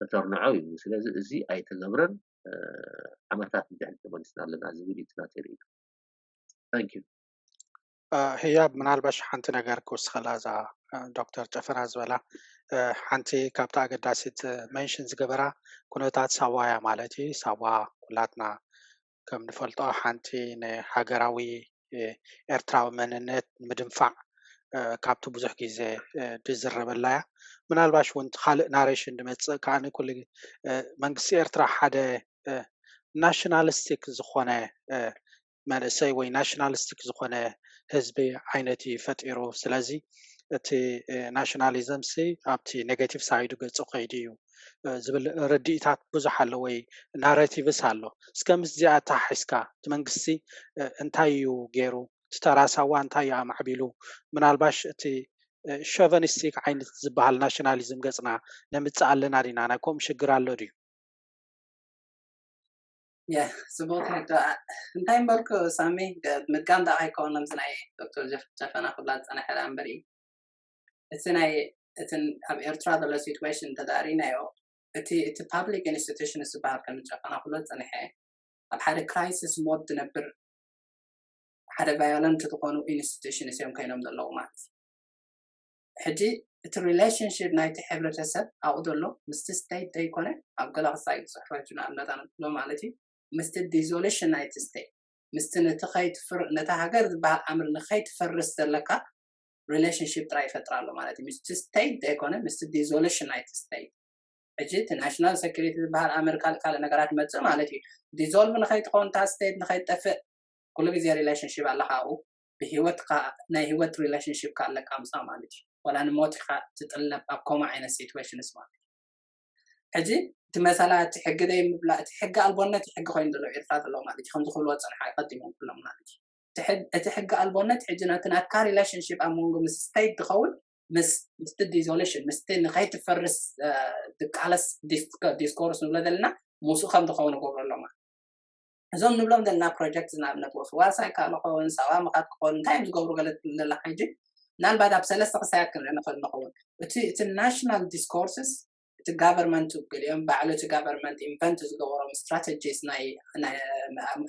ተተርንዖ እዩ ስለዚ እዚ ኣይተገብረን ዓመታት ንድሕሪ ተመሊስና ኣለና ዝብል እዩ ትናተይ ርኢቶ ህያብ ምናልባሽ ሓንቲ ነገር ክውስኸላ እዛ ዶክተር ጨፈና ዝበላ ሓንቲ ካብቲ ኣገዳሲት መንሽን ዝገበራ ኩነታት ሳዋያ ማለት እዩ ሳዋ ኩላትና ከም ንፈልጦ ሓንቲ ንሃገራዊ ኤርትራዊ መንነት ንምድንፋዕ ካብቲ ብዙሕ ግዜ ድዝረበላ እያ ምናልባሽ እውን ካልእ ናሬሽን ድመፅእ ከዓኒ ኩሉ መንግስቲ ኤርትራ ሓደ ናሽናሊስቲክ ዝኾነ መንእሰይ ወይ ናሽናሊስቲክ ዝኾነ ህዝቢ ዓይነት እዩ ፈጢሩ ስለዚ እቲ ናሽናሊዝም ሲ ኣብቲ ኔጋቲቭ ሳይዱ ገፁ ከይዱ እዩ ዝብል ርድኢታት ብዙሕ ኣሎ ወይ ናሬቲቭስ ኣሎ እስከ ምስዚኣ ተሓሒስካ እቲ መንግስቲ እንታይ እዩ ገይሩ እቲ ተራሳዋ እንታይ እዩ ኣማዕቢሉ ምናልባሽ እቲ ሸቨኒስቲክ ዓይነት ዝበሃል ናሽናሊዝም ገፅና ነምፅእ ኣለና ዲና ናይ ከምኡ ሽግር ኣሎ ድዩ ያ ጽቡቅ ሕቶ እንታይ እምበልኩ ሳሚ ምድጋም ዳ ከይከውን ነምዚ ናይ ዶክተር ጨፈና ክብላ ዝጸንሐ ዳ እምበር እዩ እቲ ናይ እቲ ኣብ ኤርትራ ዘሎ ሲትዌሽን እንተዳሪናዮ እቲ እቲ ፓብሊክ ኢንስቲቱሽን ዝበሃል ከም ጨፈና ክብሎ ዝጸንሐ ኣብ ሓደ ክራይሲስ ሞድ ዝነብር ሓደ ቫዮለንት ዝኾኑ ኢንስቲቱሽንስ እዮም ኮይኖም ዘለዉ ማለት እዩ ሕጂ እቲ ሪሌሽንሽፕ ናይቲ ሕብረተሰብ ኣብኡ ዘሎ ምስቲ ስቴት ዘይኮነ ኣብ ገለ ክሳይ ዝፅሕፈቱ ንኣብነት ኣነብሎ ማለት እዩ ምስቲ ዲዞሉሽን ናይቲ ስቴት ምስቲ ነቲ ከይትፍር ነታ ሃገር ዝበሃል ኣምር ንከይትፈርስ ዘለካ ሪሌሽንሽፕ ጥራይ ይፈጥር ኣሎ ማለት እዩ ምስቲ ስቴት ዘይኮነ ምስቲ ዲዞሉሽን ናይቲ ስቴት ሕጂ እቲ ናሽናል ሴኩሪቲ ዝበሃል ኣመር ካልእ ካልእ ነገራት ይመፅእ ማለት እዩ ዲዞልቭ ንከይትኸውን እታ ስቴት ንከይትጠፍእ ኩሉ ግዜ ሪሌሽንሽፕ ኣለካ ኣብኡ ብሂወትካ ናይ ሂወት ሪሌሽንሽፕ ኣለካ ምሳ ማለት እዩ ወላ ንሞት ኢካ ትጥለብ ኣብ ኮማ ዓይነት ሲትዌሽንስ ማለት እዩ ሕጂ እቲ መሰላ እቲ ሕጊ ደይ ምብላ እቲ ሕጊ ኣልቦነት ሕጊ ኮይኑ ዘሎ ኤርትራ ዘለዎ ማለት እዩ ከምዚ ክብልዎ ፀንሓ ቀዲሞም ኩሎም ማለት እዩ እቲ ሕጊ ኣልቦነት ሕጂ ነቲ ናትካ ሪሌሽንሽፕ ኣብ መንጎ ምስ ስቴት ዝኸውን ምስ ምስቲ ዲዞሉሽን ምስቲ ንኸይትፈርስ ዝቃለስ ዲስኮርስ ንብሎ ዘለና ምስኡ ከም ዝኸውን ይገብሩ ኣለማ እዞም ንብሎም ዘለና ፕሮጀክት ንኣብነት ወፍዋሳ ይከኣል ክኸውን ሰባ ምኻት ክኸውን እንታይ እዮም ዝገብሩ ገለ ትብል ዘለካ ሕጂ ምናልባት ኣብ ሰለስተ ክሳያት ክንርኢ ንኽእል ንኸውን እቲ እቲ ናሽናል ዲስኮርስስ እቲ ጋቨርንመንት ገሊኦም ባዕሉ እቲ ጋቨርንመንት ኢንቨንት ዝገበሮም ስትራተጂስ ናይ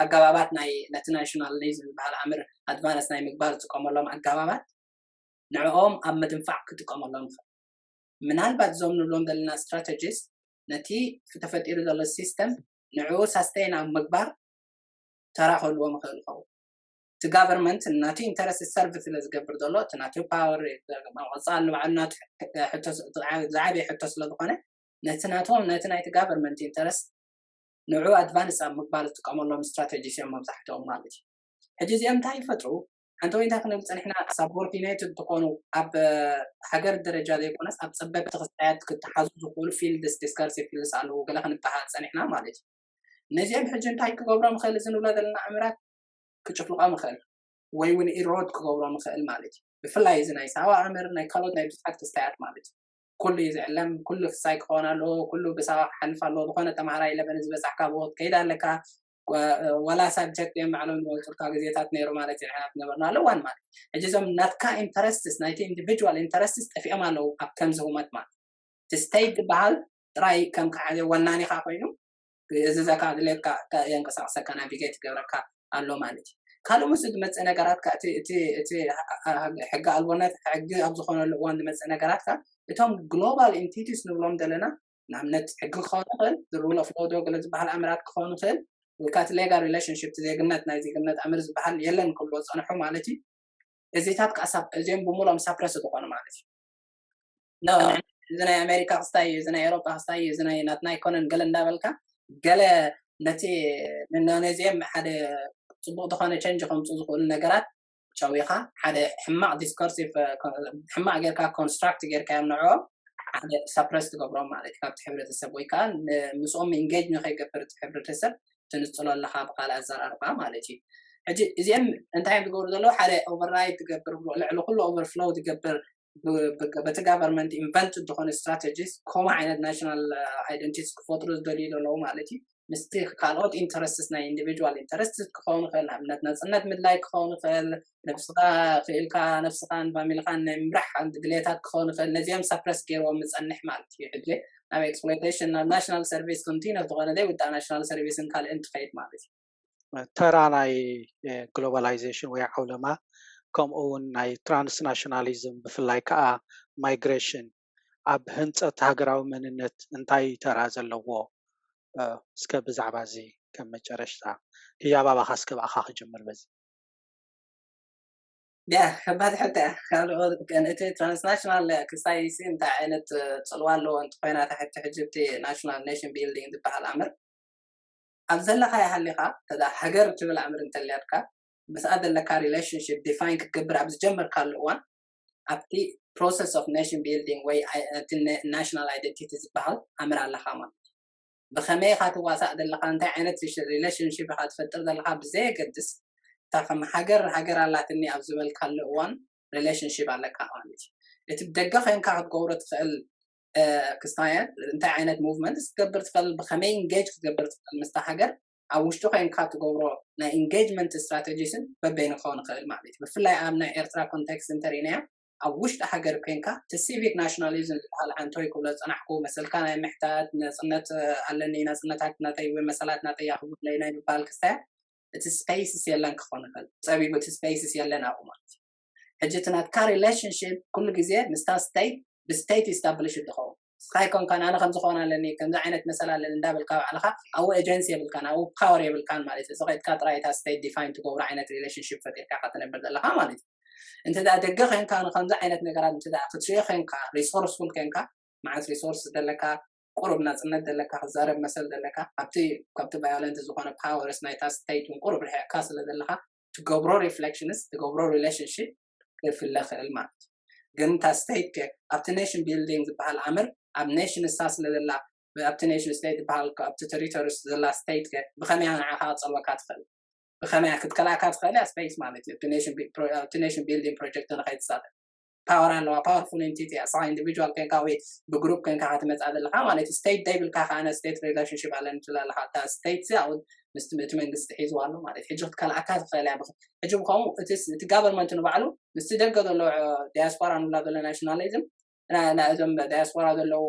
ኣገባባት ናይ ነቲ ናሽናሊዝም ዝበሃል ኣምር ኣድቫንስ ናይ ምግባር ዝጥቀመሎም ኣገባባት ንዕኦም ኣብ ምድንፋዕ ክጥቀመሎም ይኽእል። ምናልባት እዞም ንብሎም ዘለና strategies ነቲ ተፈጢሩ ዘሎ system ንዕኡ sustain ኣብ ምግባር ተራ ክህልዎም ይኽእል ይኸውን። እቲ government ናቱ interest serve ስለ ዝገብር ዘሎ፣ እቲ ናቱ power መቐፃል ንባዕሉ ናቱ ዝዓበየ ሕቶ ስለ ዝኾነ፣ ነቲ ናቶም ነቲ ናይቲ government interest ንዑ advance ኣብ ምግባር ዝጥቀመሎም strategies እዮም መብዛሕትኦም ማለት እዩ። ሕጂ እዚኦም እንታይ ይፈጥሩ? ሓንቲ ወይ እንታይ ክንብል ፀኒሕና፣ subordinate ዝኾኑ ኣብ ሃገር ደረጃ ዘይኮነስ ኣብ ፀበብቲ ክስታያት ክተሓዙ ዝኽእሉ fields፣ discursive fields ኣለዉ ገለ ክንበሃል ፀኒሕና ማለት እዩ። ነዚኦም ሕጂ እንታይ ክገብሮም ይኽእል? እዚ ንብሎ ዘለና ኣምራት ክጭፍልቆም ይኽእል ወይ እውን erode ክገብሮም ይኽእል ማለት እዩ። ብፍላይ እዚ ናይ ሳዋ ኣምር ናይ ካልኦት ናይ ብዙሓት ክስታያት ማለት እዩ። ኩሉ እዩ ዝዕለም፣ ኩሉ ክሳይ ክኸውን ኣለዎ፣ ኩሉ ብሳዋ ክሓልፍ ኣለዎ። ዝኾነ ተምሃራይ ኢለቨን ዝበፃሕካ ብኡ ክትከይድ ኣለካ። ወላ ሳብጀክት እዮም ባዕሎም ዝመልጡልካ ግዜታት ነይሩ ማለት እዩ። ንሕና ዝነበርናሉ እዋን ማለት ሕጂ እዞም ናትካ interests ናይቲ individual interests ጠፊኦም ኣለዉ ኣብ ከምዚ ህውመት ማለት እቲ state ዝበሃል ጥራይ ከም ከሓደ ወናኒኻ ኮይኑ እዚ ዘካ ድሌትካ የንቀሳቅሰካ navigate ይገብረካ ኣሎ ማለት እዩ። ካልእ ምስ ዝመፅእ ነገራት እቲ ሕጊ ኣልቦነት ሕጊ ኣብ ዝኾነሉ እዋን ዝመፅእ ነገራት እቶም global entities ንብሎም ዘለና ንኣብነት ሕጊ ክኸውን ይኽእል፣ rule of law ዶ ገለ ዝበሃል ኣምራት ክኸውን ይኽእል፣ ወይ ከዓ legal relationship ዜግነት ናይ ዜግነት ኣምር ዝበሃል የለን ክብሎ ዝፀንሑ ማለት እዩ። እዚታት ከዓ እዚኦም ብምሎም suppress ዝኾኑ ማለት እዩ። እዚ ናይ ኣሜሪካ ክስታይ እዩ፣ እዚ ናይ ኤሮጳ ክስታይ እዩ፣ እዚ ናይ ናትና ኣይኮነን ገለ እንዳበልካ ገለ ነቲ ነዚኦም ሓደ ፅቡቅ ዝኾነ change ከምፁ ዝኽእሉ ነገራት ጨዊኻ ሓደ ሕማቅ discursive ሕማቅ ጌርካ construct ጌርካ እዮም ንዕኦም ሓደ suppress ትገብሮም ማለት እዩ። ካብቲ ሕብረተሰብ ወይ ከዓ ምስኦም engage ንከይገብር እቲ ሕብረተሰብ ትንፅሎ ኣለካ ብካልእ ኣዘራርባ ማለት እዩ። ሕጂ እዚኦም እንታይ እዮም ዝገብሩ ዘለዉ? ሓደ override ትገብር፣ ልዕሊ ኩሉ overflow ትገብር በቲ government invent ዝኾነ strategies ከምኡ ዓይነት national identities ክፈጥሩ ዝደልዩ ዘለዉ ማለት እዩ። ምስቲ ካልኦት interests ናይ individual interests ክኸውን ይኽእል፣ ንኣብነት ናፅነት ምድላይ ክኸውን ይኽእል፣ ነብስኻ ክኢልካ ነብስኻን ፋሚልኻን ናይ ምምራሕ ድሌታት ክኸውን ይኽእል። ነዚኦም suppress ገይርዎም ምፀንሕ ማለት እዩ። ሕጂ ናብ exploitation ናብ national service continue ዝኾነ ዘይውዳእ national service ን ካልእን ትኸይድ ማለት እዩ። ተራ ናይ globalization ወይ ዓውለማ ከምኡ እውን ናይ transnationalism ብፍላይ ከዓ migration ኣብ ህንፀት ሃገራዊ መንነት እንታይ ተራ ዘለዎ? እስከ ብዛዕባ እዚ ከም መጨረሽታ ህያብ ኣባኻ እስከ ብኣኻ ክጅምር በዚ። ያ ከባድ ሕቶ እያ። ካልኦ እቲ transnational ክሳይ ሲ እንታይ ዓይነት ፅልዋ ኣለዎ እንተኮይና ታሕቲ ሕጂ እቲ national nation building ዝበሃል ኣምር ኣብ ዘለካ ይሃሊካ ተዳ ሃገር ትብል ኣምር እንተልያድካ ምስኣ ዘለካ relationship define ክትገብር ኣብ ዝጀመርካሉ እዋን ኣብቲ process of nation building ወይ national identity ዝበሃል ኣምር ኣለካ ማለት ብኸመይ ኢኻ ትዋሳእ ዘለኻ እንታይ ዓይነት relationship ኢኻ ትፈጥር ዘለኻ ብዘየገድስ እታ ከም ሃገር ሃገር ኣላትኒ ኣብ ዝበልካሉ እዋን relationship ኣለካ ማለት እዩ። እቲ ብደገ ኮይንካ ክትገብሮ ትኽእል ክስታየ እንታይ ዓይነት movement ክትገብር ትኽእል ብኸመይ engage ክትገብር ትኽእል ምስታ ሃገር ኣብ ውሽጢ ኮይንካ ትገብሮ ናይ engagement strategies ን በበይኑ ክኸውን ይኽእል ማለት እዩ። ብፍላይ ኣብ ናይ ኤርትራ context እንተርኢናዮ ኣብ ውሽጢ ሃገር ኮይንካ እቲ civic nationalism ዝበሃል ዓንተወይ ክብሎ ዝፀናሕኩ መሰልካ ናይ ምሕታት ነፅነት ኣለኒ ናፅነታት ናተይ ወይ መሰላት ናተይ ያኽብለይ ናይ ምባል ክስታያት እቲ spaces የለን ክኾን ይኽእል ፀቢቡ እቲ spaces የለን ኣብኡ ማለት እዩ። ሕጂ እቲ ናትካ relationship ኩሉ ግዜ ምስታ state ብ state establish ትኸውን ንስኻ ኣይኮንካን ኣነ ከምዚ ክኾን ኣለኒ ከምዚ ዓይነት መሰል ኣለኒ እንዳበልካ ባዕልኻ ኣብኡ agency የብልካን ኣብኡ power የብልካን ማለት እዩ። እዚ ከይድካ ጥራይ እታ state define ትገብሮ ዓይነት relationship ፈጢርካ ኢኻ ትነብር ዘለኻ ማለት እዩ። እንተ ደኣ ደገ ኮይንካ ንከምዚ ዓይነት ነገራት እንተ ደኣ ክትሪኦ ኮይንካ resourceful ኮይንካ መዓት resource ዘለካ ቁሩብ ናፅነት ዘለካ ክዛረብ መሰል ዘለካ ኣብቲ ካብቲ violent ዝኾነ powers ናይታ state እውን ቁሩብ ርሒቕካ ስለ ዘለካ ትገብሮ reflections ትገብሮ relationship ክፍለ ክእል ማለት እዩ። ግን እታ state ከ ኣብቲ nation building ዝበሃል ኣምር ኣብ nation እሳ ስለ ዘላ ኣብቲ nation state ዝበሃል ኣብቲ territory ዘላ state ከ ብኸመይ ንዓኻ ክፀልወካ ትኽእል? ብኸመይ ክትከላእካ ትኽእል እያ space ማለት እዩ። ኣብቲ nation building project ንኸይትሳተፍ power ኣለዋ powerful entity እያ። ንስኻ individual ኮይንካ ወይ ብ group ኮይንካ ክትመፅኣ ዘለካ ማለት እዩ። state ዘይብልካ ከዓ state relationship ኣለኒ ትብል ኣለካ። እታ state ኣብኡ ምስቲ እቲ መንግስቲ ሒዝዋ ኣሎ ማለት እዩ። ሕጂ ክትከልኣካ ትኽእል እያ። ሕጂ ብኸምኡ እቲ government ንባዕሉ ምስቲ ደገ ዘሎ diaspora ንብላ ዘሎ nationalism እዞም diaspora ዘለዉ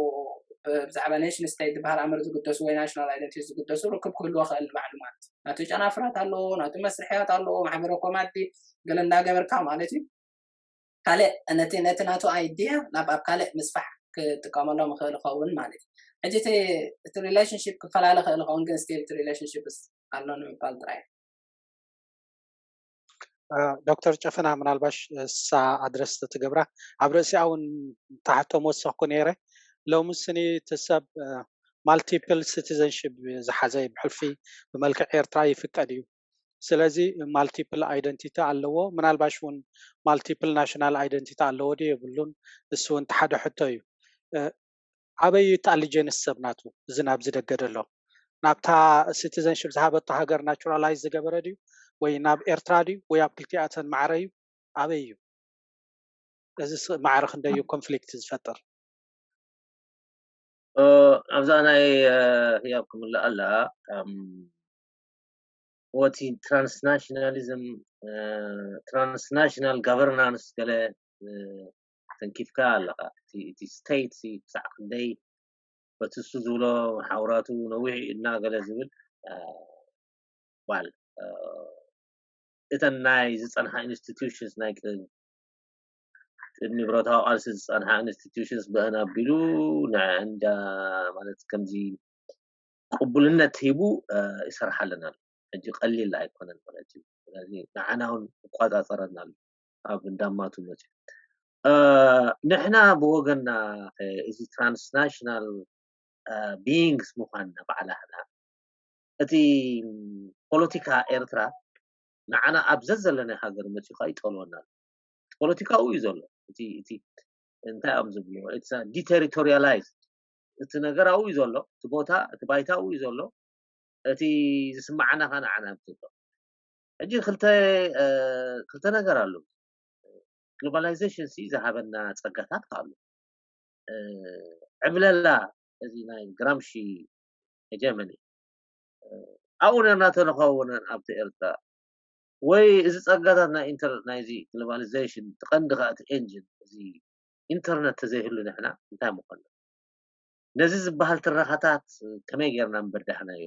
ብዛዕባ nation state ዝበሃል ኣምር ዝግደሱ ወይ national identity ዝግደሱ ርክብ ክህልዎ ክእል ንባዕሉ ማለት እዩ። ናቱ ጨናፍራት ኣለዎ፣ ናቱ መስርሕያት ኣለዎ፣ ማሕበረ ኮማዲ ገለ እንዳገበርካ ማለት እዩ። ካልእ ነቲ ነቲ ናቱ ኣይድያ ናብ ኣብ ካልእ ምስፋሕ ክጥቀመሎም ይኽእል ይኸውን ማለት እዩ። ሕጂ እቲ እቲ relationship ክፈላለ ይኽእል ይኸውን፣ ግን still እቲ relationship ኣሎ ንምባል ጥራይ። ዶክተር ጨፈና፣ ምናልባሽ እሳ ኣድረስ ትገብራ ኣብ ርእሲኣ እውን ተሓቶ መወሰኽኩ ነይረ። ሎሚ ስኒ እቲ ሰብ ማልቲፕል ሲቲዘንሽፕ ዝሓዘ ብሕልፊ ብመልክዕ ኤርትራ ይፍቀድ እዩ። ስለዚ ማልቲፕል ኣይደንቲቲ ኣለዎ። ምናልባሽ እውን ማልቲፕል ናሽናል ኣይደንቲቲ ኣለዎ ድዩ የብሉን? እሱ እውን ሓደ ሕቶ እዩ። ኣበይ እዩ እቲ ኣሊጀንስ ሰብ ናቱ? እዚ ናብ ዝደገደ ኣሎ ናብታ ሲቲዘንሽፕ ዝሃበቶ ሃገር ናቹራላይዝ ዝገበረ ድዩ፣ ወይ ናብ ኤርትራ ድዩ፣ ወይ ኣብ ክልቲኣተን ማዕረ እዩ? ኣበይ እዩ እዚ ማዕረ ክንደይ እዩ ኮንፍሊክት ዝፈጥር? ኣብዛ ናይ ህያብ ክምልእ ኣላ። ወቲ ትራንስናሽናሊዝም፣ ትራንስናሽናል ጋቨርናንስ ገለ ተንኪፍካ ኣለካ። እቲ ስቴት ክሳዕ ክንደይ በቲ እሱ ዝብሎ ሓውራቱ ነዊሕ እና ገለ ዝብል ባል እተን ናይ ዝፀንሓ ኢንስቲትዩሽንስ ናይ ቅድሚ ብረታዊ ቃልሲ ዝፀንሓ ኢንስቲትዩሽንስ ብአን ኣቢሉ ንዕንዳ ማለት ከምዚ ቅቡልነት ሂቡ ይሰርሓለን ኣሎ። ሕጂ ቀሊል ኣይኮነን ማለት እዩ። ስለዚ ንዓና እውን ይቆፃፀረና ኣሎ ኣብ እንዳማቱ መፅዩ። ንሕና ብወገንና እዚ ትራንስናሽናል ቢይንግስ ምኳንና ባዕላህና እቲ ፖለቲካ ኤርትራ ንዓና ኣብ ዘዘለናይ ሃገር መፅዩ ከዓ ይጠልወና ኣሎ። ፖለቲካኡ እዩ ዘሎ። እቲ እቲ እንታይ እዮም ዝብልዎ? ዲቴሪቶሪያላይዝ እቲ ነገር ኣብኡ እዩ ዘሎ። እቲ ቦታ እቲ ባይታ ኣብኡ እዩ ዘሎ። እቲ ዝስማዓና ከዓ ንዓና እዩ ዘሎ። ሕጂ ክልተ ክልተ ነገር ኣሎ። ግሎባላይዜሽን ሲ ዝሃበና ፀጋታት ኣሎ። ዕብለላ እዚ ናይ ግራምሺ ሄጀመኒ ኣብኡ ነርና ተንኸውን ኣብቲ ኤርትራ ወይ እዚ ፀጋታት ናይ ኢንተር ናይዚ ግሎባላይዜሽን ትቐንዲ ከዓ እቲ ኤንጂን እዚ ኢንተርነት ተዘይህሉ ንሕና እንታይ ምኾንና? ነዚ ዝበሃል ትረኻታት ከመይ ጌርና ምበዳህናዮ?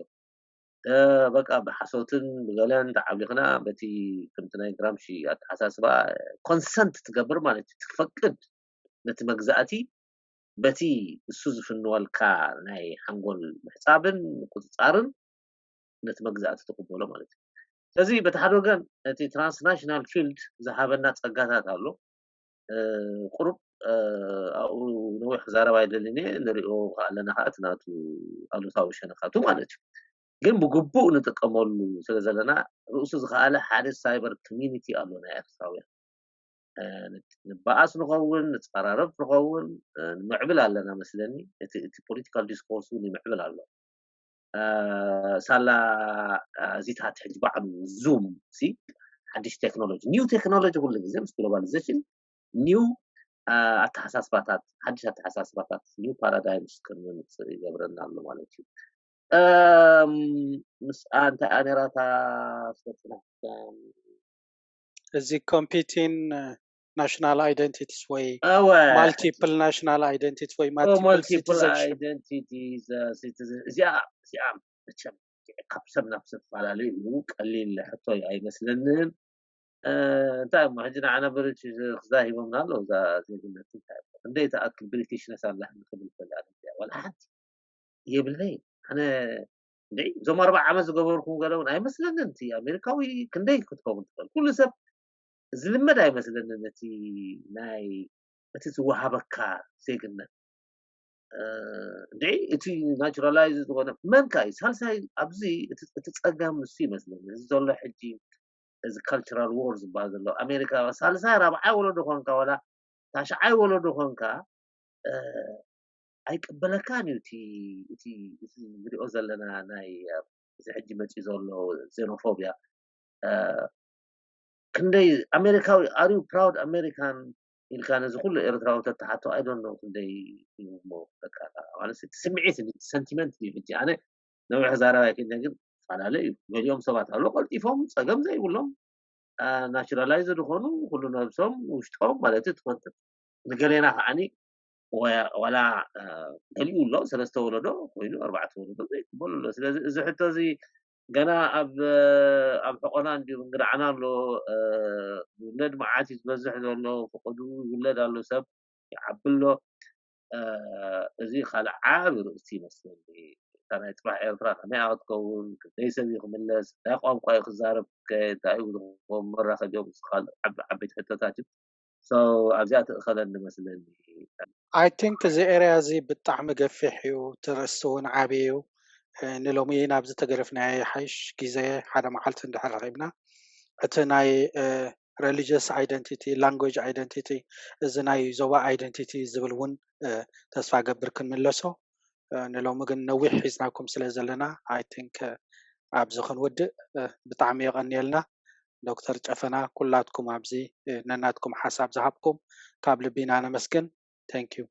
በቃ ብሓሶትን ብገለን ተዓብሊኽና በቲ ከምቲ ናይ ግራምሺ ኣተሓሳስባ ኮንሰንት ትገብር ማለት እዩ። ትፈቅድ ነቲ መግዛእቲ በቲ እሱ ዝፍንወልካ ናይ ሓንጎል ምሕፃብን ምቁፅፃርን ነቲ መግዛእቲ ትቕበሎ ማለት እዩ። ስለዚ በቲ ሓደ ወገን እቲ ትራንስናሽናል ፊልድ ዝሃበና ፀጋታት ኣሎ። ቁሩብ ኣብኡ ነዊሕ ክዛረብ ኣይደልን እየ። ንሪኦ ኣለና ከዓ እቲ ናቱ ኣሉታዊ ሸነኻቱ ማለት እዩ። ግን ብግቡእ ንጥቀመሉ ስለ ዘለና ርእሱ ዝኸኣለ ሓደ ሳይበር ኮሚኒቲ ኣሎ ናይ ኤርትራውያን። ንበኣስ ንኸውን፣ ንፀራረብ ንኸውን፣ ንምዕብል ኣለና መስለኒ። እቲ ፖለቲካል ዲስኮርስ እውን ይምዕብል ኣሎ። ሳላ እዚታት ሕጂ ባዕሉ ዙም ሲ ሓድሽ ቴክኖሎጂ ኒው ቴክኖሎጂ ኩሉ ግዜ ምስ ግሎባላይዜሽን ኒው ኣተሓሳስባታት ሓድሽ ኣተሓሳስባታት ኒው ፓራዳይምስ ከምንምፅእ ይገብረና ኣሎ ማለት እዩ። ምስኣ እንታይ ኣነራታ ስለ ፅናሕካ እዚ ኮምፒቲን ናሽናል ኣይደንቲቲስ ወይ እወ ማልቲፕል ናሽናል ኣይደንቲቲ ወይ ማልቲፕል ማልቲፕል ሲቲዘንሽፕ ኣይደንቲቲ እዚኣ እዚኣ መቸም ካብ ሰብ ናብ ሰብፈላለዩ እዩ። ቀሊል ሕቶ እዩ ኣይመስለንን። እንታይ እሞ ሕጂ ንዓና ብሪቲሽ ክዛ ሂቦምና ኣለዉ እዛ ዜግነት እንታይ እሞ ክንደይ ተኣክል ብሪቲሽነስ ኣላ ንክብል ፈላ ዋላ ሓንቲ የብለይ። ኣነ እንደ እዞም ኣርባዓ ዓመት ዝገበርኩም ገለ እውን ኣይመስለንን። እቲ ኣሜሪካዊ ክንደይ ክትከውን ትኽእል ኩሉ ሰብ ዝልመድ ኣይመስለንን። እቲ ናይ እቲ ዝወሃበካ ዜግነት እንደ እቲ ናቹራላይዝ ዝኾነ መንካ እዩ ሳልሳይ ኣብዚ እቲ ጸገም እሱ ይመስለኒ እዚ ዘሎ ሕጂ እዚ ካልቸራል ዎር ዝበሃል ዘሎ ኣሜሪካ ሳልሳይ ራብዓይ ወለዶ ኮንካ ዋላ ታሽዓይ ወለዶ ኮንካ ኣይቅበለካን እዩ እቲ እቲ ንሪኦ ዘለና ናይ እዚ ሕጂ መፂኡ ዘሎ ዜኖፎቢያ ክንደይ ኣሜሪካዊ ኣሪዩ ፕራውድ ኣሜሪካን ኢልካ ነዚ ኩሉ ኤርትራዊ ተተሓቶ ኣይዶኖ ክንደይ ማለት ስምዒት ሰንቲመንት እዩ ሕጂ ኣነ ነዊሕ ዛረባ ኣይክእልን ግን ፈላለ እዩ ገሊኦም ሰባት ኣሎ ቀልጢፎም ፀገም ዘይብሎም ናቹራላይዝ ዝኾኑ ኩሉ ነብሶም ውሽጦም ማለት ትኾንት ንገሌና ከዓኒ ዋላ ገሊኡ ኣሎ ሰለስተ ወለዶ ኮይኑ ኣርባዕተ ወለዶ ዘይቅበሉ ኣሎ ስለዚ እዚ ሕቶ እዚ ገና ኣብ ኣብ ሕቆና እንዲዩ እንግዳዕና ኣሎ። ውለድ መዓት እዩ ዝበዝሕ ዘሎ። ፍቅዱ ይውለድ ኣሎ፣ ሰብ ይዓቢ ኣሎ። እዚ ካልእ ዓቢ ርእሲ ይመስለኒ። እታ ናይ ጽባሕ ኤርትራ ከመይ ክትከውን፣ ክንደይ ሰብ እዩ ክምለስ፣ እንታይ ቋንቋ እዩ ክዛረብ፣ እንታይ እዩ ዝኸውን መራኸቢኦም፣ እዚ ካልእ ዓበይቲ ሕቶታት እዩ። ኣብዚኣ ትእኸለኒ መስለኒ። I think እዚ ኤርያ እዚ ብጣዕሚ ገፊሕ እዩ፣ እቲ ርእሲ እውን ዓብዪ እዩ። ንሎሚ ናብዚ ተገደፍናዮ ይሓይሽ፣ ግዜ ሓደ መዓልቲ እንድሕር ረኺብና እቲ ናይ religious identity፣ language identity፣ እዚ ናይ ዞባ identity ዝብል እውን ተስፋ ገብር ክንምለሶ። ንሎሚ ግን ነዊሕ ሒዝናኩም ስለ ዘለና I think ኣብዚ ክንውድእ። ብጣዕሚ የቐንየልና ዶክተር ጨፈና፣ ኩላትኩም ኣብዚ ነናትኩም ሓሳብ ዝሃብኩም ካብ ልቢ ኢና ነመስግን። Thank you።